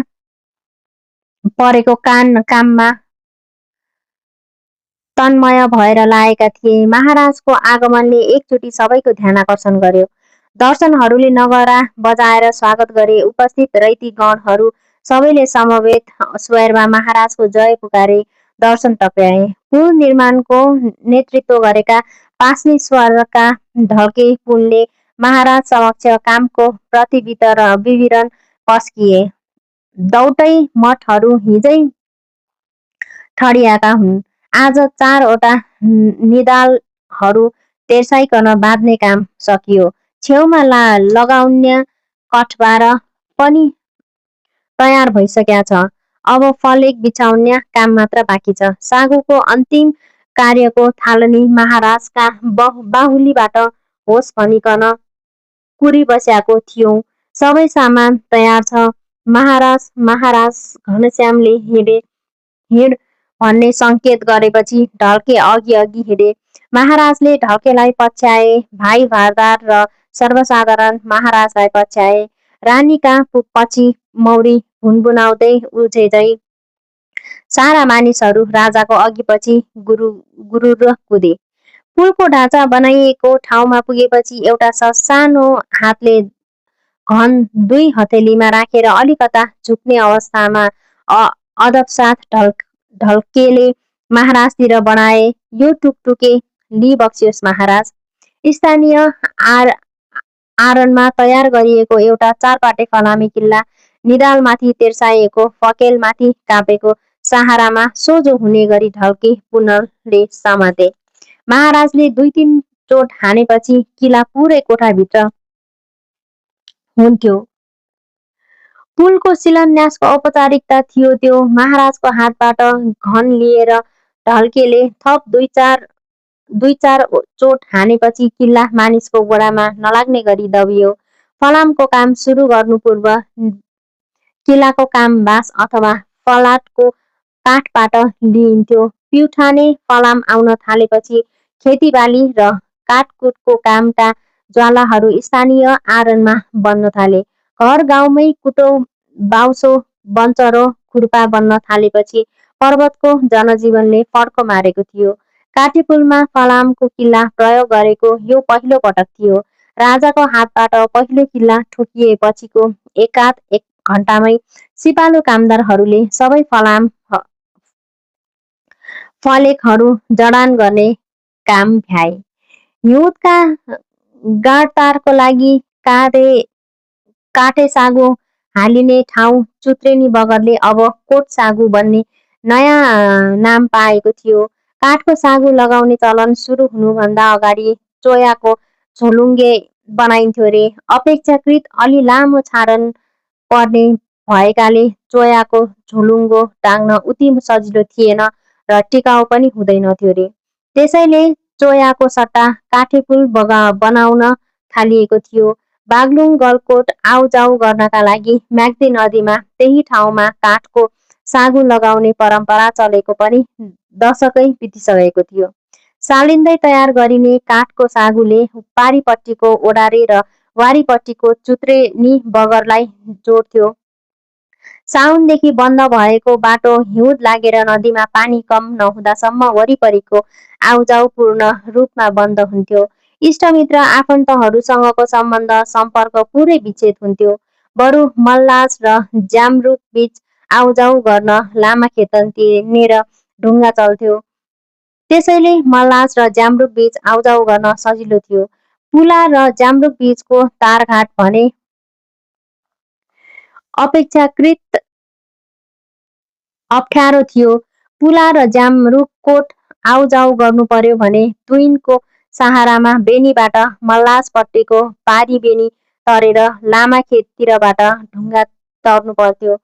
परेको काममा तन्मय भएर लागेका थिए। महाराजको आगमनले एकचोटि सबैको ध्यान आकर्षण गर्यो। दर्शनहरूले नगरा बजाएर स्वागत गरे। उपस्थित रैती गणहरू सबैले समवेत स्वरमा महाराजको जय पुकारे, दर्शन टक्र्याए। पुल निर्माणको नेतृत्व गरेका पासनीश्वरका ढल्के पुनले महाराज समक्ष कामको विवरण पस्किए। दौटै मठहरू हिजै ठडिएका हुन्। आज 4वटा निधालहरू तेर्साइकन बाँध्ने काम सकियो। छेउमा लगाउने कठबार पनि तयार भइसकेका छ। अब फलेक बिछाउने काम मात्र बाँकी छ। सागुको अन्तिम कार्यको थालनी महाराजका बाहुलीबाट होस् भनिकन कुरी बस्याएको थियौँ। सबै सामान तयार छ। महाराज घनश्यामले हिँड भन्ने सङ्केत गरेपछि ढल्के अघि हिँडे। महाराजले ढल्केलाई पछ्याए। भाइ भारदार र सर्वसाधारण महाराजलाई पछ्याए। रानीका पछि मौरी भुनभुनाउँदै उठेझै सारा मानिसहरू राजाको अघिपछि गुरुर कुदे। पुलको ढाँचा बनाइएको ठाउँमा पुगेपछि एउटा ससानो हातले घन 2 हथेलीमा राखेर अलिकता झुक्ने अवस्थामा अदबसाथ ढल्केले महाराजतिर बढाए। यो टुकटुके लि बक्सियोस् महाराज। स्थानीय आरणमा तयार गरिएको एउटा 4 पाटे फलामे किल्ला निधालमाथि तेर्साइएको फकेलमाथि कापेको सहारामा सोझो हुने गरी ढल्के पुनले समाते। महाराजले 2-3 चोट हानेपछि किल्ला पुरै कोठाभित्र हुन्थ्यो। पुलको शिलान्यासको औपचारिकता थियो त्यो। महाराजको हातबाट घन लिएर ढल्केले थप 2-4 चोट हानेपछि किल्ला मानिसको गोडामा नलाग्ने गरी दबियो। फलामको काम सुरु गर्नु पूर्व किल्लाको काम बाँस अथवा फलाटको काठबाट लिइन्थ्यो। प्युठाने फलाम आउन थालेपछि खेतीबाली र काटकुटको कामका ज्वालाहरू स्थानीय आरणमा बन्न थाले। घर गाउँमै कुटो बाउसो बन्चरो खुर्पा बन्न थालेपछि पर्वतको जनजीवनले फड्को मारेको थियो। काठेपुलमा फलामको किल्ला प्रयोग गरेको यो पहिलो पटक थियो। राजाको हातबाट पहिलो किल्ला ठोकिएपछिको एकाध 1 घण्टामै सिपालु कामदारहरूले सबै फलेकहरू जडान गर्ने काम भ्याए। हिउँदका गाडतारको लागि काठे सागु हालिने ठाउँ चुत्रेनी बगरले अब कोट सागु बन्ने नयाँ नाम पाएको थियो। काठको सागु लगाउने चलन सुरु हुनुभन्दा अगाडि चोयाको झोलुङ्गे बनाइन्थ्यो रे। अपेक्षाकृत अलि लामो छाडन पर्ने भएकाले चोयाको झोलुङ्गो टाँग्न उति सजिलो थिएन र टिकाउ पनि हुँदैनथ्यो रे। त्यसैले चोयाको सट्टा काठेपुल बनाउन थालिएको थियो। बागलुङ गलकोट आउजाउ गर्नका लागि म्याग्दी नदीमा त्यही ठाउँमा काठको सागु लगाउने परम्परा चलेको पनि दशकै बितिसकेको थियो। सालिँदै तयार गरिने काठको सागुले पारिपट्टिको ओडारे र वारिपट्टिको चुत्रेनी बगरलाई जोड्थ्यो। साउनदेखि बन्द भएको बाटो हिउँद लागेर नदीमा पानी कम नहुँदासम्म वरिपरिको आउजाउ पूर्ण रूपमा बन्द हुन्थ्यो। इष्टमित्र आफन्तहरूसँगको सम्बन्ध सम्पर्क पुरै विच्छेद हुन्थ्यो। बरु मल्लास र ज्यामरुक बीच आउजाउ गर्न लामाखेत तिरेर ढुङ्गा चल्थ्यो। त्यसैले मल्लास र ज्यामरुक बीच आउजाउ गर्न सजिलो थियो। पुला र ज्यामरुक बीचको तारघाट भने अपेक्षाकृत अप्ठ्यारो थियो। पुला र ज्यामरुककोट आउजाउ गर्नु पर्यो भने तुइनको सहारामा बेनीबाट मल्लासपट्टिको पारी बेनी तरेर लामाखेततिरबाट ढुङ्गा तर्नु पर्थ्यो।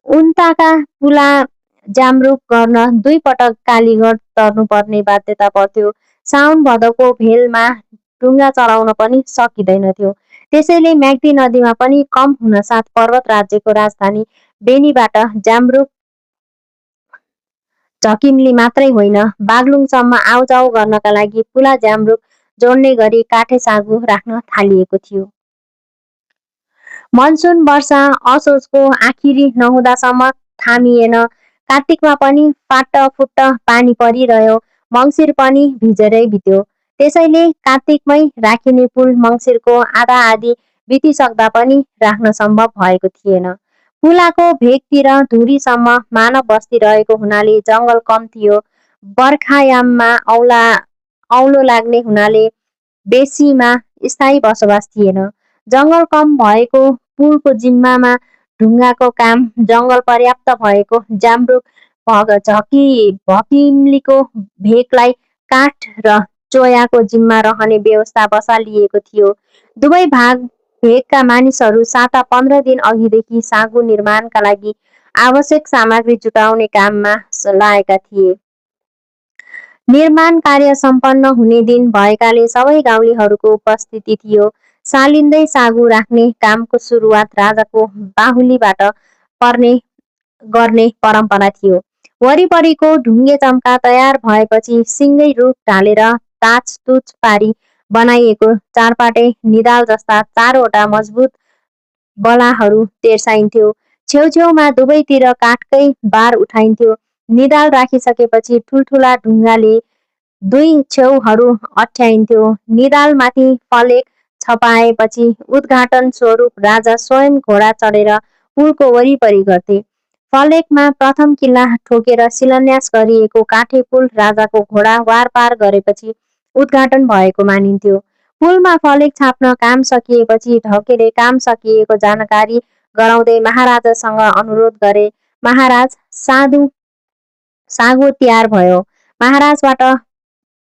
उन्ताका पुला ज्यामरुक गर्न 2 पटक कालीगढ तर्नुपर्ने बाध्यता पर्थ्यो। साउन भदौको भेलमा ढुङ्गा चलाउन पनि सकिँदैनथ्यो। त्यसैले म्याग्दी नदीमा पनि कम हुनसाथ पर्वत राज्यको राजधानी बेनीबाट ज्यामरुक झकिमली मात्रै होइन, बागलुङसम्म आउजाउ गर्नका लागि पुला ज्यामरुक जोड्ने गरी काठे सागु राख्न थालिएको थियो। मनसुन वर्षा असोजको आखिरी नहुँदासम्म थामिएन। कार्तिकमा पनि फाटफुट्ट पानी परिरह्यो। मङ्सिर पनि भिजेरै बित्यो। त्यसैले कार्तिकमै राखिने पुल मङ्सिरको आधा-आधी बितिसक्दा पनि राख्न सम्भव भएको थिएन। पुलाको भेगतिर धुरीसम्म मानव बस्ती रहेको हुनाले जङ्गल कम थियो। बर्खायाममा औलो लाग्ने हुनाले बेसीमा स्थायी बसोबास थिएन। जङ्गल कम भएको पुलको जिम्मामा ढुङ्गाको काम, जङ्गल पर्याप्त भएको ज्यामरुक भकिमलीको भेगलाई काठ र चोयाको जिम्मा रहने व्यवस्था बसालिएको थियो। दुवै भेगका मानिसहरू साता 15 दिन अघिदेखि सागु निर्माणका लागि आवश्यक सामग्री जुटाउने काममा लागेका थिए। निर्माण कार्य सम्पन्न हुने दिन भएकाले सबै गाउँलेहरूको उपस्थिति थियो। सालिँदै सागु राख्ने कामको सुरुवात राजाको बाहुलीबाट गर्ने परम्परा थियो। वरिपरिको ढुङ्गे चम्का तयार भएपछि सिङ्गै रुख ढालेर ताछतुछ पारी बनाइएको चारपाटे निदाल जस्ता 4वटा मजबुत बलाहरू तेर्साइन्थ्यो। छेउछेउमा दुवैतिर काठकै बार उठाइन्थ्यो। निदाल राखिसकेपछि ठुल्ठुला ढुङ्गाले 2 छेउहरू अठ्याइन्थ्यो। निदालमाथि फलेक छपाएपछि उद्घाटन स्वरूप राजा स्वयं घोडा चढेर पुलको वरिपरि गर्थे। फलेकमा प्रथम किल्ला ठोकेर शिलान्यास गरिएको काठे पुल राजाको घोडा वारपार गरेपछि उद्घाटन भएको मानिन्थ्यो। पुलमा फलेक छाप्न काम सकिएपछि ढल्केले काम सकिएको जानकारी गराउँदै महाराजासँग अनुरोध गरे। महाराज, सागु तयार भयो। महाराजबाट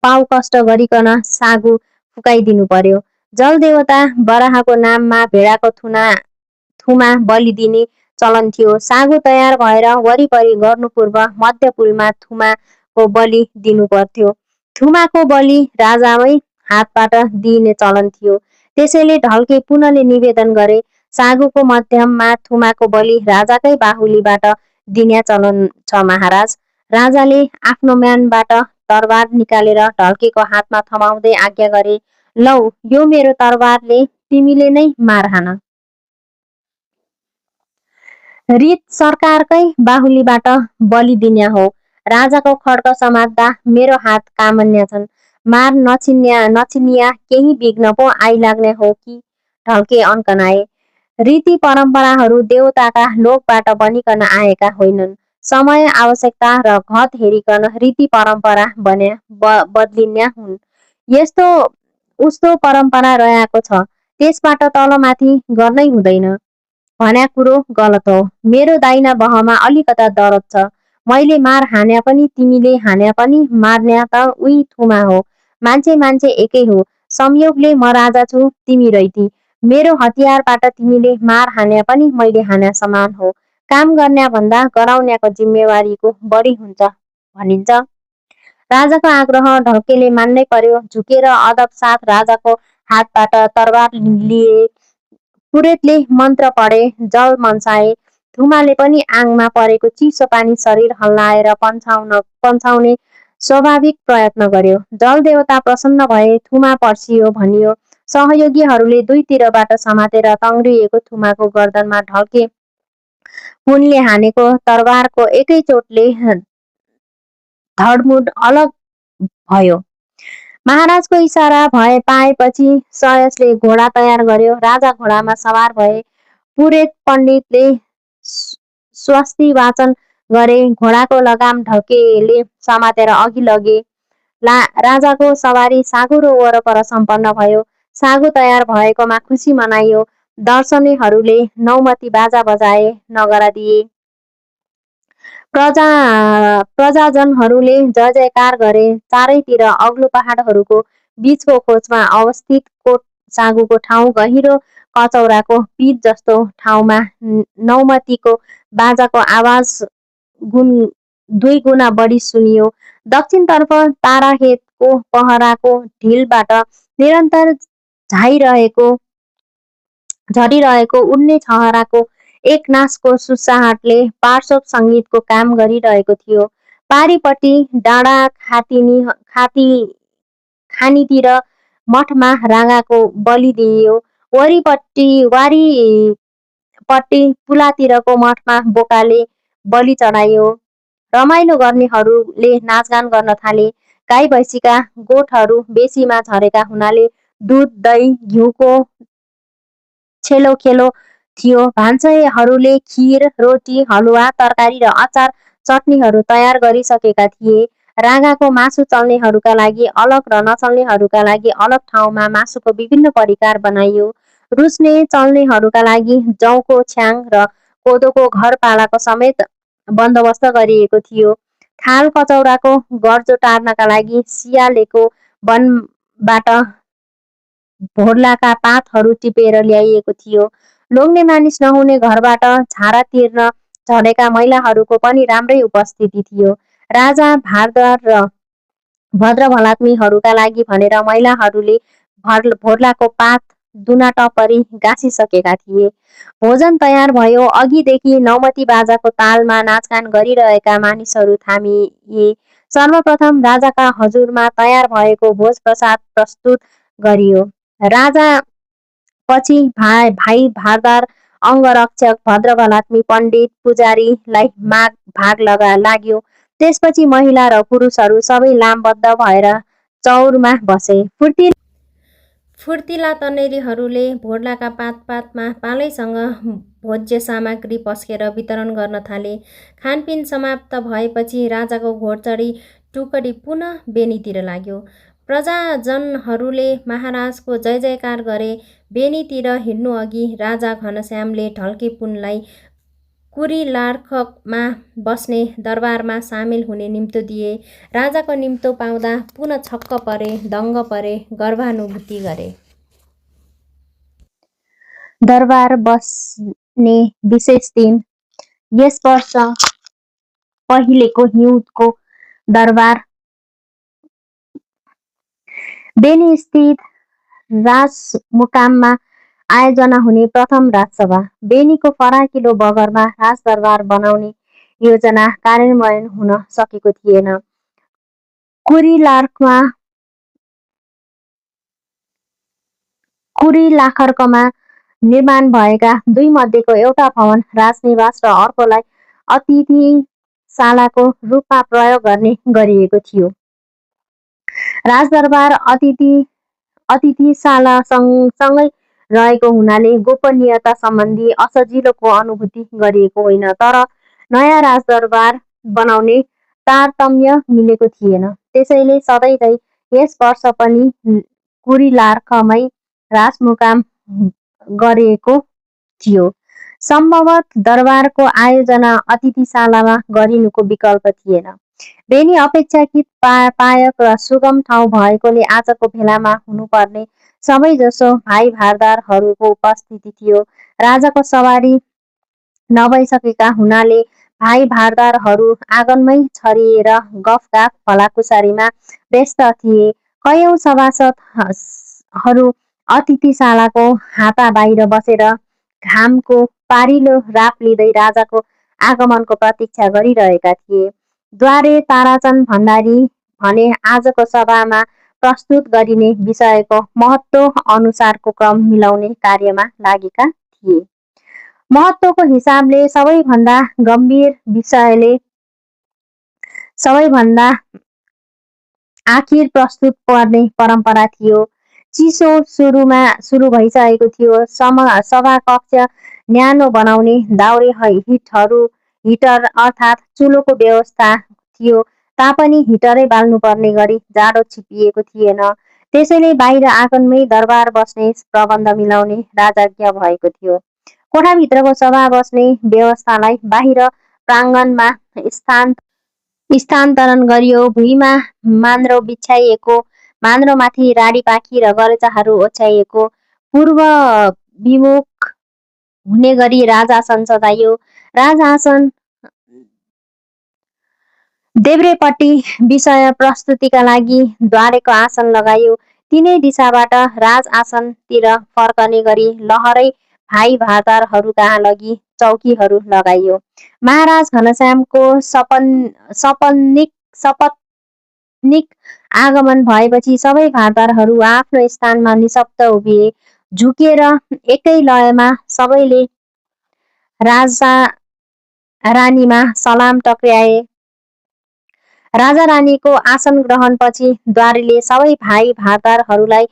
पाउ कष्ट गरिकन सागु फुकाइदिनु पर्यो। जलदेवता बराहको नाममा भेडाको थुमा बलि दिने चलन थियो। सागु तयार भएर वरिपरि गर्नुपूर्व मध्य पुलमा थुमाको बलि दिनु पर्थ्यो। थुमाको बलि राजामै हातबाट दिइने चलन थियो। त्यसैले ढल्के पुनले निवेदन गरे, सागुको मध्यममा थुमाको बलि राजाकै बाहुलीबाट दिन्या चलन छ महाराज। राजाले आफ्नो म्यानबाट तरबार निकालेर ढल्केको हातमा थमाउँदै आज्ञा गरे, लौ, यो मेरो तरबारले तिमीले नै मार हान। रित सरकारकै बाहुलीबाट बलि दिन्या हो। राजाको खड्ग समात्दा मेरो हात कामन्या छन्। मार नचिनिया केही विघ्न पो आइलाग्ने हो कि? ढल्के अन्कनाए। रीति परम्पराहरू देवताका लोकबाट बनिकन आएका होइनन्। समय, आवश्यकता र घत हेरिकन रीति परम्परा बदलिन्या हुन्। यस्तो उस्तो परम्परा रहेको छ, त्यसबाट तलमाथि गर्नै हुँदैन भन्या कुरो गलत हो। मेरो दाहिना बहमा अलिकता दरद छ। मैले मार हान्या पनि तिमीले हान्या पनि मार्न्या त उही थुमा हो। मान्छे एकै हो। संयोगले म राजा छु, तिमी रैती। मेरो हतियारबाट तिमीले मार हान्या पनि मैले हान्या समान हो। काम गर्न्या भन्दा गराउन्याको जिम्मेवारीको बढी हुन्छ भनिन्छ। राजाको आग्रह ढल्केले मान्नै पर्यो। झुकेर अदब साथ राजाको हातबाट तरबार लिए। पुरोहितले मन्त्र पढे, जल मन्साए। थुमाले पनि आङमा परेको चिसो पानी शरीर हल्लाएर पन्छाउने स्वाभाविक प्रयत्न गर्यो। जल देवता प्रसन्न भए, थुमा पर्सियो भनियो। सहयोगीहरूले दुईतिरबाट समातेर तङ्ग्रिएको थुमाको गर्दनमा ढल्के पुनले हानेको तरबारको एकै चोटले धडमुड अलग भयो। महाराजको इसारा पाएपछि सयसले घोडा तयार गर्यो। राजा घोडामा सवार भए। पुरोहित पण्डितले स्वस्ति वाचन गरे। घोडाको लगाम ढल्केले समातेर अघि लगे। राजाको सवारी सागु र वरपर सम्पन्न भयो। सागु तयार भएकोमा खुसी मनाइयो। दर्शनीहरूले नौमती बाजा बजाए, नगरा दिए। प्रजाजनहरूले जय जयकार गरे। चारैतिर अग्लो पहाडहरूको बीचको खोजमा अवस्थित कोट सागुको ठाउँ गहिरो कचौराको पिच जस्तो ठाउँमा नौमतीको बाजाको आवाज दुई गुणा बढी सुनियो। दक्षिणतर्फ ताराखेतको पहराको ढिलबाट निरन्तर झरिरहेको उड्ने छहराको एकनासको सुसाहटले पार्श्व सङ्गीतको काम गरिरहेको थियो। पारिपट्टि डाँडा खानीतिर मठमा राँगाको बलि दिइयो। वारिपट्टि पुलातिरको मठमा बोकाले बलि चढाइयो। रमाइलो गर्नेहरूले नाचगान गर्न थाले। गाई भैँसीका गोठहरू बेसीमा झरेका हुनाले दुध, दही, घिउको छेलोखेलो थियो। भान्सेहरूले खिर, रोटी, हलुवा, तरकारी र अचार चटनीहरू तयार गरिसकेका थिए। राँगाको मासु चल्नेहरूका लागि अलग र नचल्नेहरूका लागि अलग ठाउँमा मासुको विभिन्न परिकार बनाइयो। रुच्ने चल्नेहरूका लागि जौको छ्याङ र कोदोको घरपालाको समेत बन्दोबस्त गरिएको थियो। थाल कचौराको गर्जो टार्नका लागि सियालेको वनबाट भोर्लाका पातहरू टिपेर ल्याइएको थियो। लोग्ने मानिस नहुने घरबाट झारा तिर्न झरेका महिलाहरूको पनि राम्रै उपस्थिति थियो। राजा, भारद्वार र भद्रभलात्मीहरूका लागि भनेर महिलाहरूले भोर्लाको पात दुनाटपरी गाँसिसकेका थिए। भोजन तयार भयो। अघिदेखि नौमती बाजाको तालमा नाचगान गरिरहेका मानिसहरू थामिए। सर्वप्रथम राजाका हजुरमा तयार भएको भोज प्रसाद प्रस्तुत गरियो। राजा पछि भाइ भारद्वार, अङ्गरक्षक, भद्रभलात्मी, पण्डित, पुजारीलाई भाग लाग्यो। त्यसपछि महिला र पुरुषहरू सबै लामबद्ध भएर चौरमा बसे। फुर्तिला तन्नेरीहरूले भोर्लाका पातमा पालैसँग भोज्य सामग्री पस्केर वितरण गर्न थाले। खानपिन समाप्त भएपछि राजाको घोडचढी टुकडी पुनः बेनीतिर लाग्यो। प्रजाजनहरूले महाराजको जय जयकार गरे। बेनीतिर हिँड्नुअघि राजा घनश्यामले ढल्के पुनलाई कुरीलार्खमा बस्ने दरबारमा सामेल हुने निम्तो दिए। राजाको निम्तो पाउँदा पुनः छक्क परे, दङ्ग परे, गर्वानुभूति गरे। दरबार बस्ने विशेष दिन। यस वर्ष पहिलेको हिउँदको दरबार बेनीस्थित राजमुकाममा आयोजना हुने प्रथम राजसभा। बेनीको फराकिलो बगरमा राजदरबार बनाउने योजना कार्यान्वयन हुन सकेको थिएन। कुरीलाखर्कमा निर्माण भएका दुई मध्येको एउटा भवन राजनिवास र अर्कोलाई अतिथिशालाको रूपमा प्रयोग गर्ने गरिएको थियो। राजदरबार अतिथिशाला सँगै रहेको हुनाले गोपनीयता सम्बन्धी असजिलोको अनुभूति गरिएको होइन। तर नयाँ राजदरबार बनाउने तारतम्य मिलेको थिएन। त्यसैले सधैँझै यस वर्ष पनि कुरीलार्खमै राजमुकाम गरिएको थियो। सम्भवतः दरबारको आयोजना अतिथिशालामा गरिनुको विकल्प थिएन। बेनी अपेक्षाकृत पायक र सुगम ठाउँ भएकोले आजको भेलामा हुनुपर्ने सबैजसो भाइ भारदारहरूको उपस्थिति थियो। राजाको सवारी नभइसकेका हुनाले भाइ भारदारहरू आँगनमै छरिएर गफगाफ भलाकुसारीमा व्यस्त थिए। कयौं सभासदहरू अतिथिशालाको हाता बाहिर बसेर घामको पारिलो राप लिँदै राजाको आगमनको प्रतीक्षा गरिरहेका थिए। द्वारे ताराचन्द भण्डारी भने आजको सभामा प्रस्तुत गरिने विषयको महत्त्व अनुसारको क्रम मिलाउने कार्यमा लागेका थिए। महत्त्वको हिसाबले सबैभन्दा गम्भीर विषयले सबैभन्दा आखिर प्रस्तुत पर्ने परम्परा थियो। चिसो सुरु भइसकेको थियो। सभाकक्ष न्यानो बनाउने दाउरे हिटर अर्थात् चुलोको व्यवस्था थियो तापनि हिटरै बाल्नुपर्ने गरी जाडो छिपिएको थिएन। त्यसैले बाहिर आँगनमै दरबार बस्ने प्रबन्ध मिलाउने राजाज्ञा भएको थियो। कोठाभित्रको सभा बस्ने व्यवस्थालाई बाहिर प्राङ्गणमा स्थानान्तरण गरियो। भुइँमा मान्द्रो बिछ्याइएको, मान्द्रोमाथि राडीपाखी र गरेचाहरू ओछ्याइएको, पूर्वविमुख हुने गरी राजआसन सजाइयो। राजआसन देब्रेपट्टि विषय प्रस्तुतिका लागि द्वारेको आसन लगाइयो। तिनै दिशाबाट राजआसनतिर फर्कने गरी लहरै भाइ भारदारहरू कहाँ लगी चौकीहरू लगाइयो। महाराज घनश्यामको सपत्नीक आगमन भएपछि सबै भारदारहरू आफ्नो स्थानमा निशब्द उभिए। झुकेर एकै लयमा सबैले राजा रानीमा सलाम टक्र्याए। राजा रानीको आसन ग्रहणपछि द्वारीले सबै भाइ भारदारहरूलाई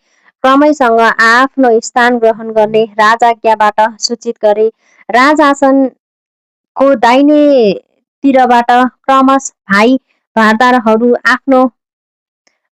क्रमैसँग आफ्नो स्थान ग्रहण गर्ने राजाज्ञाबाट सूचित गरे। राजआसनको दाहिनेतिरबाट क्रमश भाइ भारदारहरू आफ्नो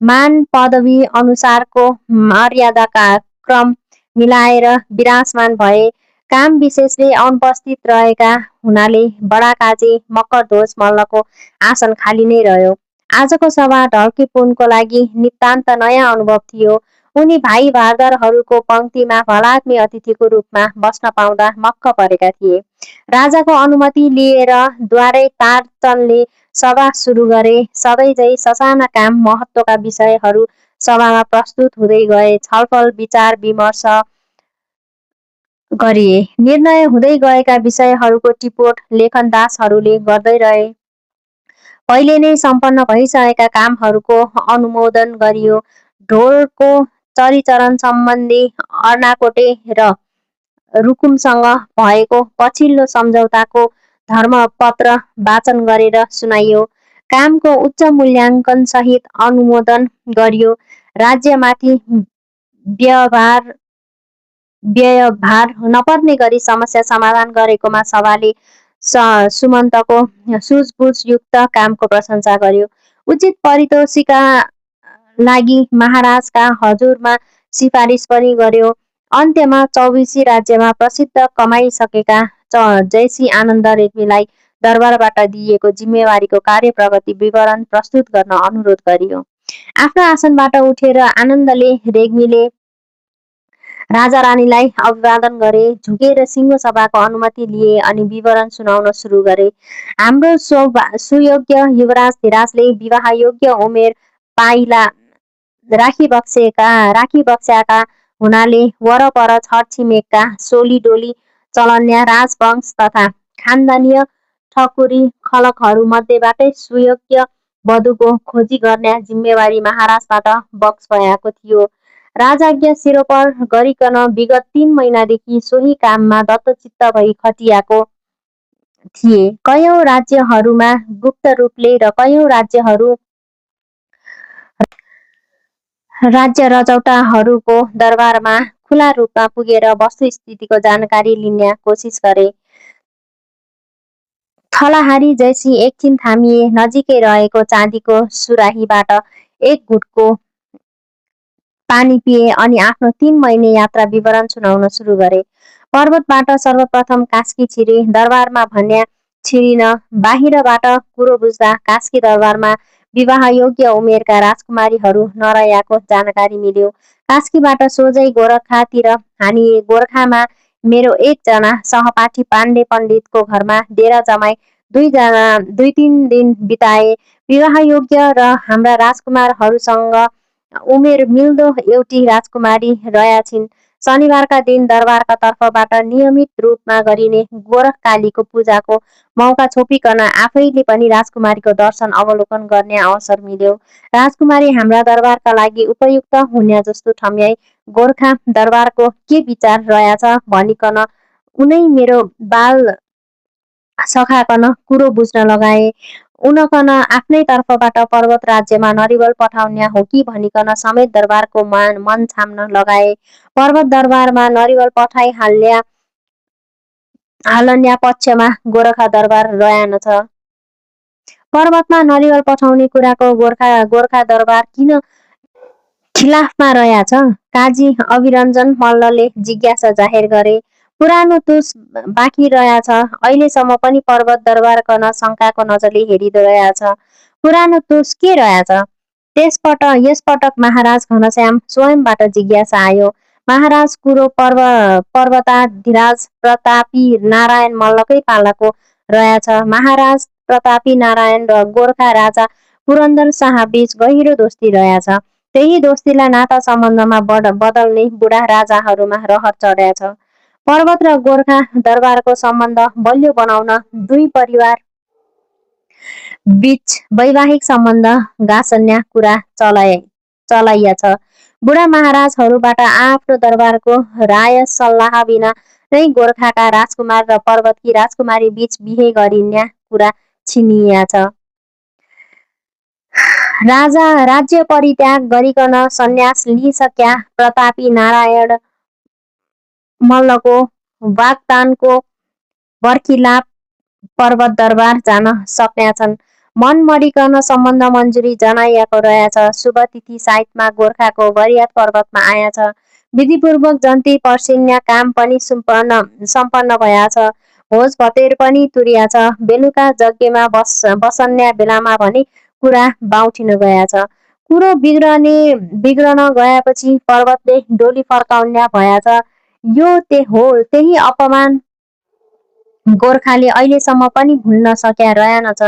मान पदवी अनुसारको मर्यादाका क्रम मिलाएर विराजमान भए। काम विशेषले अनुपस्थित रहेका हुनाले बडाकाजी मकरध्वज मल्लको आसन खाली नै रह्यो। आजको सभा ढल्केपुनको लागि नितान्त नयाँ अनुभव थियो। उनी भाइ भारदारहरूको पङ्क्तिमा भलाग्ने अतिथिको रूपमा बस्न पाउँदा मक्क परेका थिए। राजाको अनुमति लिएर द्वारे तारचनले सभा सुरु गरे। सधैँझै ससाना काम महत्त्वका विषयहरू सभामा प्रस्तुत हुँदै गए। छलफल विचार विमर्श गरिए। निर्णय हुँदै गएका विषयहरूको टिपोट लेखनदासहरूले गर्दै रहे। पहिले नै सम्पन्न भइसकेका कामहरूको अनुमोदन गरियो। ढोरको चरिचरण सम्बन्धी अर्नाकोटे र रुकुमसँग भएको पछिल्लो सम्झौताको धर्मपत्र वाचन गरेर सुनाइयो। कामको उच्च मूल्याङ्कनसहित अनुमोदन गरियो। राज्यमाथि व्ययभार नपर्ने गरी समस्या समाधान गरेकोमा सभाले सुमन्तको सुझबुझयुक्त कामको प्रशंसा गर्यो। उचित पारितोषिकका लागि महाराजका हजुरमा सिफारिस पनि गर्यो। अन्त्यमा 24 राज्यमा प्रसिद्ध कमाइसकेका जयसी आनन्द रेग्मीलाई दरबारबाट दिइएको जिम्मेवारीको कार्यप्रगति विवरण प्रस्तुत गर्न अनुरोध गरियो। आफ्नो आसनबाट उठेर आनन्दले रेग्मीले राजा रानीलाई अभिवादन गरे। झुकेर सिंह सभाको अनुमति लिए अनि विवरण सुनाउन सुरु गरे। हाम्रो सुयोग्य युवराज धिराजले विवाहयोग्य उमेर पाइला राखिबक्स्याका हुनाले वरपर छरछिमेकका सोलीडोली चलन्या राजवंश तथा खानदानीय ठकुरी खलकहरू मध्येबाटै सुयोग्य वधुको खोजी गर्ने जिम्मेवारी महाराजबाट बक्स भएको थियो। राजाज्ञा सिरोपर गरिकन विगत 3 महिनादेखि सोही काममा दत्तचित्त भई खटियाको थिए। कयौं राज्यहरूमा गुप्त रूपले र कयौं राज्य रजौटाहरूको दरबारमा खुला रूपमा पुगेर वस्तुस्थितिको जानकारी लिने कोसिस गरे। थलहारी जयसी एकछिन थामिए। नजिकै रहेको चाँदीको सुराहीबाट एक घुटको पानी पिए अनि आफ्नो 3 महिने यात्रा विवरण सुनाउन सुरु गरे। पर्वतबाट सर्वप्रथम कास्की छिरे। दरबारमा भन्या छिरिन। बाहिरबाट कुरो बुझ्दा कास्की दरबारमा विवाहयोग्य उमेरका राजकुमारीहरू नरहेको जानकारी मिल्यो। कास्कीबाट सोझै गोरखातिर हानिए। गोरखामा मेरो एकजना सहपाठी पाण्डे पण्डितको घरमा डेरा जमाई 2-3 दिन बिताए। विवाहयोग्य र हाम्रा राजकुमारहरूसँग उमेर मिल्दो एउटी राजकुमारी रह्या छिन्। शनिबारका दिन दरबारका तर्फबाट नियमित रूपमा गरिने गोरखकालीको पूजाको मौका छोपिकन आफैले पनि राजकुमारीको दर्शन अवलोकन गर्ने अवसर मिल्यो। राजकुमारी हाम्रा दरबारका लागि उपयुक्त हुने जस्तो ठम्याई गोर्खा दरबारको के विचार रहेछ भनिकन उनै मेरो बाल सखाकन कुरो बुझ्न लगाए। उनकन आफ्नै तर्फबाट पर्वत राज्यमा नरिवल पठाउने हो कि भनिकन समेत दरबारको मन छाम्न लगाए। पर्वत दरबारमा नरिवल हालन्या पक्षमा गोरखा दरबार रहेनछ। पर्वतमा नरिवल पठाउने कुराको गोरखा दरबार किन खिलाफमा रहेछ? काजी अभिरञ्जन मल्लले जिज्ञासा जाहेर गरे। पुरानो तुस बाँकी रहेछ। अहिलेसम्म पनि पर्वत दरबारकन शङ्काको नजरले हेरिरहेछ। पुरानो तुस के रहेछ? यसपटक महाराज घनश्याम स्वयंबाट जिज्ञासा आयो। महाराज कुरो पर्वताधिराज प्रतापी नारायण मल्लकै पालाको रहेछ। महाराज प्रतापी नारायण र गोर्खा राजा पुरन्दर शाह बीच गहिरो दोस्ती रहेछ। त्यही दोस्तीलाई नाता सम्बन्धमा बदल्ने बुढा राजाहरूमा रहर चढेछ। पर्वत र गोर्खा दरबारको सम्बन्ध बलियो बनाउन दुई परिवार बीच वैवाहिक सम्बन्ध गाँस्ने कुरा चलाइएछ। बुढा महाराजहरूबाट आफ्नो दरबारको राय सल्लाह बिना नै गोर्खाका राजकुमार र पर्वतकी राजकुमारी बीच बिहे गरिने कुरा छिनिएछ। राज्य परित्याग गरिकन सन्यास लिइसक्या प्रतापी नारायण मल्लको वाग्दानको बर्खिलाप पर्वत दरबार जान सक्नेछन्। मन मरिकन सम्बन्ध मन्जुरी जनाइएको रहेछ। शुभ तिथि साइतमा गोर्खाको बरियात पर्वतमा आएछ। विधिपूर्वक जन्ती पर्सिन्या काम पनि सम्पन्न भएछ। भोज भतेर पनि तुरिएछ। बेलुका यज्ञमा बसन्या बेलामा भने कुरा बाउठिन गएछ। कुरो बिग्रन गएपछि पर्वतले डोली फर्काउन्या भएछ। यो त्यही अपमान गोर्खाले अहिलेसम्म पनि भुल्न सक्या रहेनछ।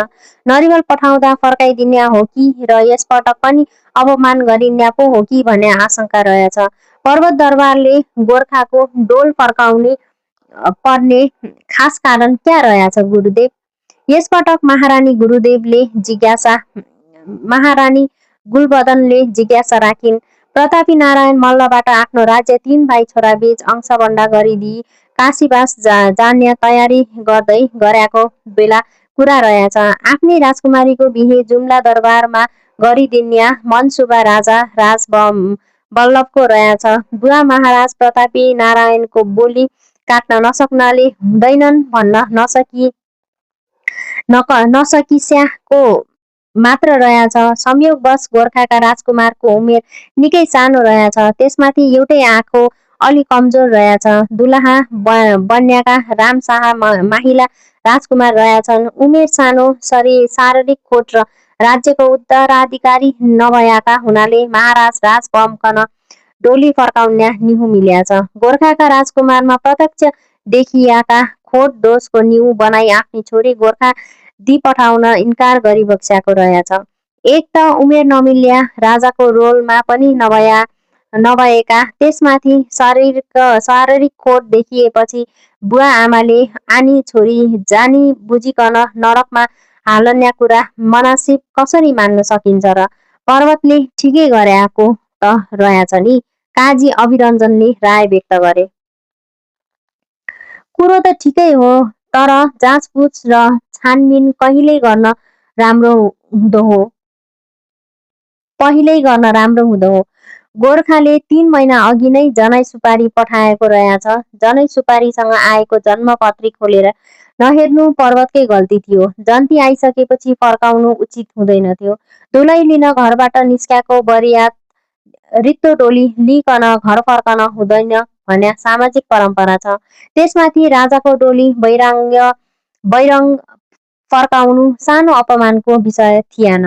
नरिवल पठाउँदा फर्काइदिने हो कि र यसपटक पनि अपमान गरिन्या पो हो कि भन्ने आशंका रहेछ। पर्वत दरबारले गोर्खाको डोल फर्काउनु पर्ने खास कारण क्या रहेछ गुरुदेव? यसपटक महारानी गुलबदनले जिज्ञासा राखिन्। प्रतापी नारायण मल्लबाट आफ्नो राज्य 3 भाइ छोराबीच अंशबण्डा गरिदिई काशीवास जाने तयारी गर्दै गरेको बेला कुरा रहेछ। आफ्नै राजकुमारीको बिहे जुम्ला दरबारमा गरिदिन्या मनसुबा राजा वल्लभको रहेछ। बुवा महाराज प्रतापी नारायणको बोली काट्न नसक्नाले हुँदैनन् भन्न नसकिस्याको मात्र रहेछ। संयोगवश गोर्खाका राजकुमारको उमेर निकै सानो रहेछ। त्यसमाथि एउटै आँखो अलि कमजोर रहेछ। दुलाहा बन्याका रामशाह माहिला राजकुमार रहेछन्। उमेर सानो, शारीरिक खोट र राज्यको उत्तराधिकारी नभएका हुनाले महाराज राज बमकन डोली फर्काउन्या निहु मिलेछ। गोर्खाका राजकुमारमा प्रत्यक्ष देखिएका खोट दोषको निहु बनाई आफ्नी छोरी गोर्खा दिपठाउन इन्कार गरिबक्स्याको रहेछ। एक त उमेर नमिल्ने राजाको रोलमा पनि नभएका, त्यसमाथि शारीरिक खोट देखिएपछि बुवा आमाले आनी छोरी जानी बुझिकन नरकमा हालन्या कुरा मनासिब कसरी मान्न सकिन्छ र? पर्वतले ठिकै गरेको त रहेछ नि? काजी अभिरञ्जनले राय व्यक्त गरे। कुरो त ठिकै हो, तर जाँचबुझ र छानबिन पहिल्यै गर्न राम्रो हुँदो हो। गोर्खाले 3 महिना अघि नै जनै सुपारी पठाएको रहेछ। जनै सुपारीसँग आएको जन्मपत्री खोलेर नहेर्नु पर्वतकै गल्ती थियो। जन्ती आइसकेपछि फर्काउनु उचित हुँदैनथ्यो। धुलै लिन घरबाट निस्क्याको बरियात रित्तो डोली लिइकन घर फर्कन हुँदैन भन्ने सामाजिक परम्परा छ। त्यसमाथि राजाको डोली बैरङ फर्काउनु सानो अपमानको विषय थिएन।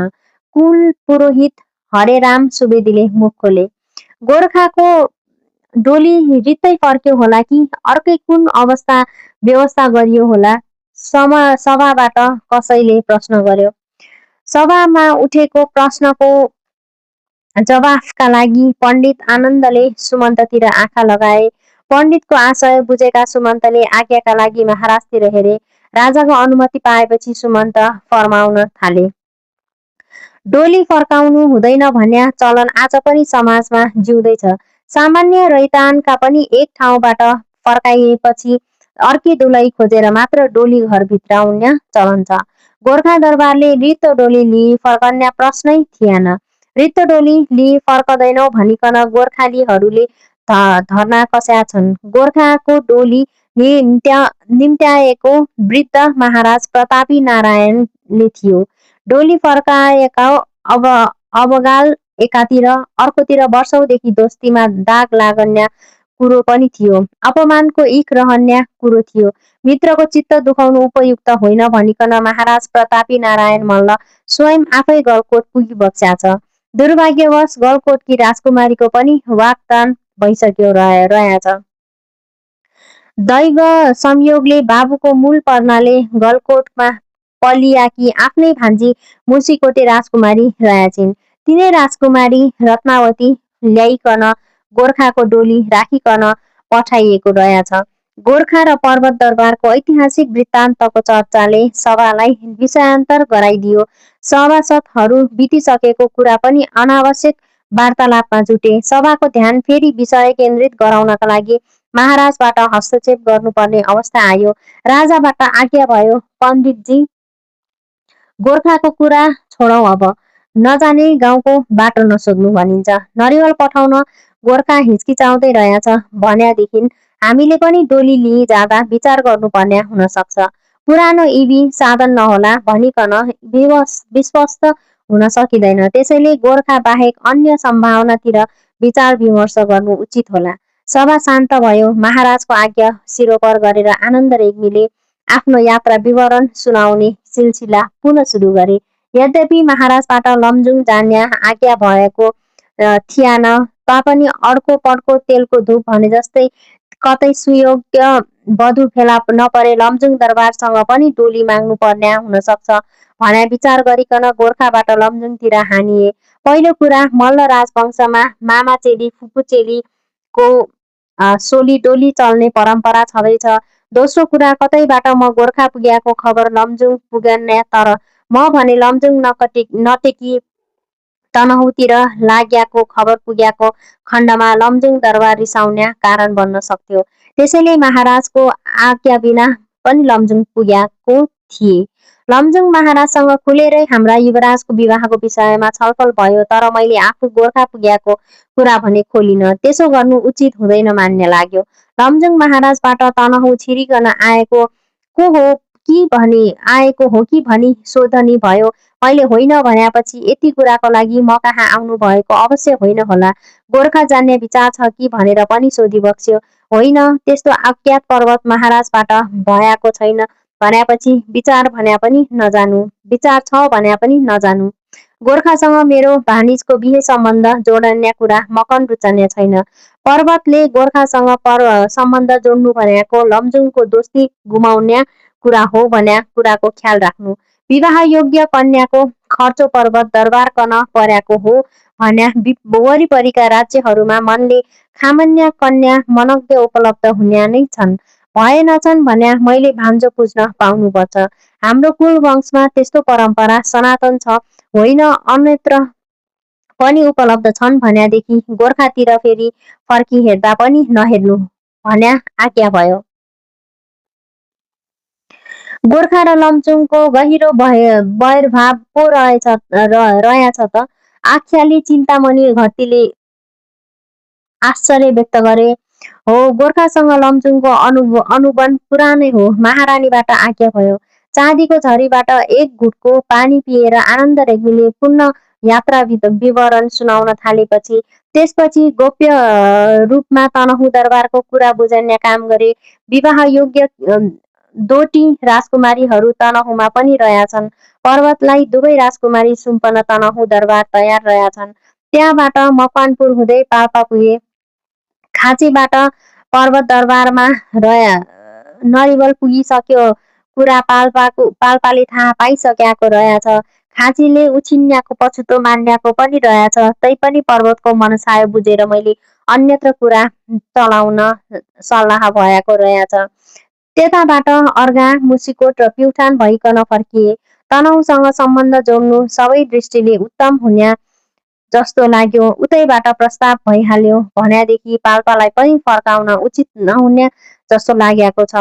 कुल पुरोहित हरेराम सुवेदीले मुख खोले। गोर्खाको डोली रित्तै फर्क्यो होला कि अर्कै कुन व्यवस्था गरियो होला? सभाबाट कसैले प्रश्न गर्यो। सभामा उठेको प्रश्नको जवाफका लागि पण्डित आनन्दले सुमन्ततिर आँखा लगाए। पण्डितको आशय बुझेका सुमन्तले आज्ञाका लागि महाराजतिर हेरे। राजाको अनुमति पाएपछि सुमन्त फर्माउन थाले। डोली फर्काउनु हुँदैन भन्ने चलन आज पनि समाजमा जिउँदैछ। सामान्य रैतानका पनि एक ठाउँबाट फर्काइएपछि अर्की दुलै खोजेर मात्र डोली घरभित्र आउने चलन छ। गोर्खा दरबारले रित्तो डोली लिई फर्कन्या प्रश्नै थिएन। रित्तो डोली लिई फर्कदैनौ भनिकन गोर्खालीहरूले धर्ना कस्या छन्। गोर्खाको डोली निम्त्याएको वृद्ध महाराज प्रतापी नारायणले थियो। डोली फर्काएका अबगाल एकातिर अर्कोतिर वर्षौंदेखि दोस्तीमा दाग लागन्या कुरो पनि थियो। अपमानको इख रहन्या कुरो थियो। मित्रको चित्त दुखाउनु उपयुक्त होइन भनिकन महाराज प्रतापी नारायण मल्ल स्वयं आफै गलकोट पुगिबक्स्या छ। दुर्भाग्यवश गलकोटकी राजकुमारीको पनि वागदान भइसक्यो रहेछ। दैव संयोगले बाबुको मूल पर्नाले गलकोटमा पलियाकी आफ्नै भान्जी मुसिकोटे राजकुमारी रहेछिन्। तिनै राजकुमारी रत्नावती ल्याइकन गोर्खाको डोली राखिकन पठाइएको रहेछ। गोर्खा र पर्वत दरबारको ऐतिहासिक वृत्तान्तको चर्चाले सभालाई विषयान्तर गराइदियो। सभासदहरू बितिसकेको कुरा पनि अनावश्यक वार्तालापमा जुटे। सभाको ध्यान फेरि विषय केन्द्रित गराउनका लागि महाराजबाट हस्तक्षेप गर्नुपर्ने अवस्था आयो। राजाबाट आज्ञा भयो, पण्डितजी गोर्खाको कुरा छोडौँ अब। नजाने गाउँको बाटो नसोध्नु भनिन्छ। नरिवल पठाउन गोर्खा हिचकिचाउँदै रहेछ भन्यादेखि हामीले पनि डोली लिई जाँदा विचार गर्नुपर्ने हुन सक्छ। पुरानो इबी साधन नहोला भनिकन विश्वस्त हुन सकिँदैन। त्यसैले गोर्खा बाहेक अन्य सम्भावनातिर विचार विमर्श गर्नु उचित होला। सभा शान्त भयो। महाराजको आज्ञा सिरोपर गरेर आनन्द रेग्मीले आफ्नो यात्रा विवरण सुनाउने सिलसिला पुनः सुरु गरे। यद्यपि महाराजबाट लमजुङ जान्या आज्ञा भएको थिएन तापनि अड्को पड्को तेलको धुप भने जस्तै कतै सुयोग्य वधु फेला नपरे लमजुङ दरबारसँग पनि डोली माग्नु पर्ने हुन सक्छ भन्या विचार गरिकन गोर्खाबाट लमजुङतिर हानिए। पहिलो कुरा, मल्ल राजवंशमा मामा चेली फुपू चेलीको सोली डोली चल्ने परम्परा छँदैछ। दोस्रो कुरा, कतैबाट म गोर्खा पुग्याको खबर लमजुङ पुगन्या, तर म भने लमजुङ नटेकी तनहुँतिर लाग्याको खबर पुग्याको खण्डमा लमजुङ दरबार रिसाउन्या कारण बन्न सक्थ्यो। त्यसैले महाराजको आज्ञा बिना पनि लमजुङ पुग्याको थिए। लमजुङ महाराजसँग खुलेरै हाम्रा युवराजको विवाहको विषयमा छलफल भयो, तर मैले आफू गोर्खा पुग्याको कुरा भने खोलिन। त्यसो गर्नु उचित हुँदैन मान्य लाग्यो। लमजुङ महाराजबाट तनहुँ छिरिकन आएको हो कि भनी सोधनी भयो। मैले होइन भन्यापछि यति कुराको लागि म कहाँ आउनु भएको अवश्य होइन होला। गोर्खा जान्ने विचार छ कि भनेर पनि सोधिबक्स्यो। होइन, त्यस्तो अज्ञात पर्वत महाराजबाट भयाको छैन भन्यापछि विचार छ भन्या पनि नजानु। गोर्खासँग मेरो भानिजको बिहे सम्बन्ध जोडन्या कुरा मकन रुचन्या छैन। पर्वतले गोर्खासँग सम्बन्ध जोड्नु भन्याको लमजुङको दोस्ती गुमाउन्या कुरा हो भन्या कुराको ख्याल राख्नु। विवाह योग्य कन्याको खर्चो पर्वत दरबारकन पर्याको हो भन्या वरिपरिका राज्यहरूमा मनले खामन्या कन्या मनग्य उपलब्ध हुन्या नै छन्। भएनछन् भन्या मैले भान्जो पुज्न पाउनुपर्छ। हाम्रो कुल वंशमा त्यस्तो परम्परा सनातन छ। होइन, अन्यत्र पनि उपलब्ध छन् भन्यादेखि गोर्खातिर फेरि फर्की हेर्दा पनि नहेर्नु भन्या आज्ञा भयो। गोर्खा र लमजुङको गहिरो वैरभाव पो रहेछ त। आख्याली चिन्तामणि घट्टीले आश्चर्य व्यक्त गरे। हो, गोर्खासँग लमजुङको अनुबन पुरानै हो। महारानीबाट आज्ञा भयो। चाँदीको झरीबाट एक घुटको पानी पिएर आनन्द रेग्मीले पुनः यात्रा विवरण सुनाउन थालेपछि त्यसपछि गोप्य रूपमा तनहुँ दरबारको कुरा बुझन्या काम गरे। विवाह योग्य दोटी राजकुमारीहरू तनहुँमा पनि रहेछन्। पर्वतलाई दुवै राजकुमारी सुम्पन तनहुँ दरबार तयार रहेछन्। त्यहाँबाट मकवानपुर हुँदै पाल्पा पुगे। खाँचीबाट पर्वत दरबारमा नरिवल पुगिसक्यो कुरा पाल्पाले थाहा पाइसक्याको रहेछ। खाँचीले उछिन्याको पछुतो मान्याको पनि रहेछ, तैपनि पर्वतको मनसाय बुझेर मैले अन्यत्र कुरा चलाउन सल्लाह भएको रहेछ। त्यताबाट अर्घा, मुसिकोट र प्युठान भइकन फर्किए। तनहुँसँग सम्बन्ध जोड्नु सबै दृष्टिले उत्तम हुन्या जस्तो लाग्यो। उतैबाट प्रस्ताव भइहाल्यो भन्यादेखि पाल्पालाई पनि फर्काउन उचित नहुन्या जस्तो लागेको छ।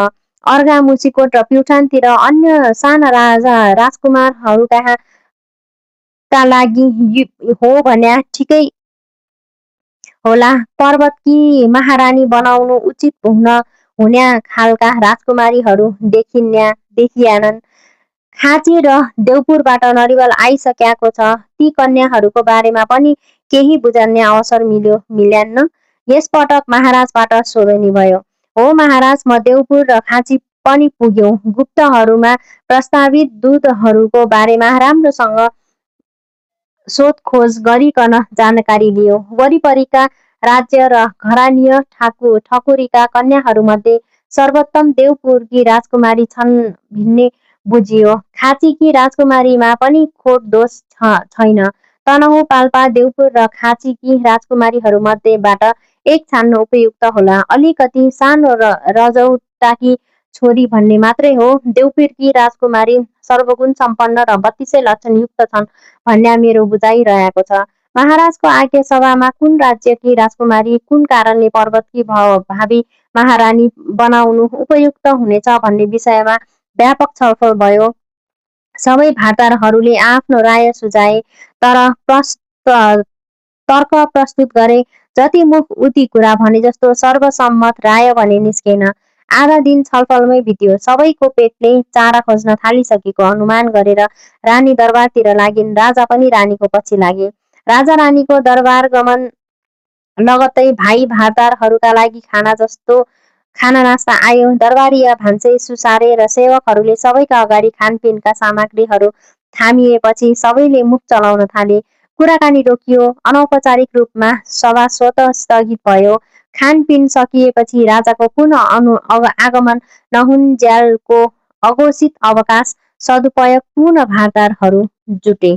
अर्घा, मुसिकोट र प्युठानतिर अन्य साना राजा राजकुमारहरूका लागि हो भन्या ठिकै होला। पर्वतकी महारानी बनाउनु उचित हुन्या खालका राजकुमारीहरू देखिएनन्। खाँची र देउपुरबाट नरिवल आइसक्याको छ। ती कन्याहरूको बारेमा पनि केही बुझन्ने अवसर मिल्यान्न। यसपटक महाराजबाट सोधनी भयो। हो महाराज, म देउपुर र खाँची पनि पुग्यौँ। गुप्तहरूमा प्रस्तावित दूतहरूको बारेमा राम्रोसँग सोधखोज गरिकन जानकारी लियो। वरिपरिका राज्य र घरानीय ठकुरीका कन्याहरूमध्ये सर्वोत्तम देउपुरकी राजकुमारी छन् भन्ने बुझियो। खाँचीकी राजकुमारीमा पनि खोट दोष छैन। तनहुँ, पाल्पा, देउपुर र खाँचीकी राजकुमारीहरूमध्येबाट एक छान्नु उपयुक्त होला। अलिकति सानो रजौटाकी छोरी भन्ने मात्रै हो। देउपुरकी राजकुमारी सर्वगुण सम्पन्न र 32 लक्षणयुक्त छन् भन्ने मेरो बुझाइ रहेको छ। महाराजको आज्ञा सभामा कुन राज्यकी राजकुमारी कुन कारणले पर्वतकी भावी महारानी बनाउनु उपयुक्त हुनेछ भन्ने विषयमा व्यापक छलफल भयो। सबै भाटारहरूले आफ्नो राय सुझाए, तर्क प्रस्तुत गरे। जति मुख उति कुरा भने जस्तो सर्वसम्मत राय भने निस्केन। आधा दिन छलफलमै बित्यो। सबैको पेटले चारा खोज्न थालिसकेको अनुमान गरेर रानी दरबारतिर लागिन्। राजा पनि रानीको पछि लागे। राजा रानीको दरबारगमन लगत्तै भाइ भातारहरूका लागि खाना नास्ता आयो। दरबारीय भान्से सुसारे र सेवकहरूले सबैका अगाडि खानपिनका सामग्रीहरू थामिएपछि सबैले मुख चलाउन थाले। कुराकानी रोकियो। अनौपचारिक रूपमा सभा स्वतः स्थगित भयो। खानपिन सकिएपछि राजाको पुनः आगमन नहुन्जेलको अघोषित अवकाश सदुपयोग पुनः भातारहरू जुटे।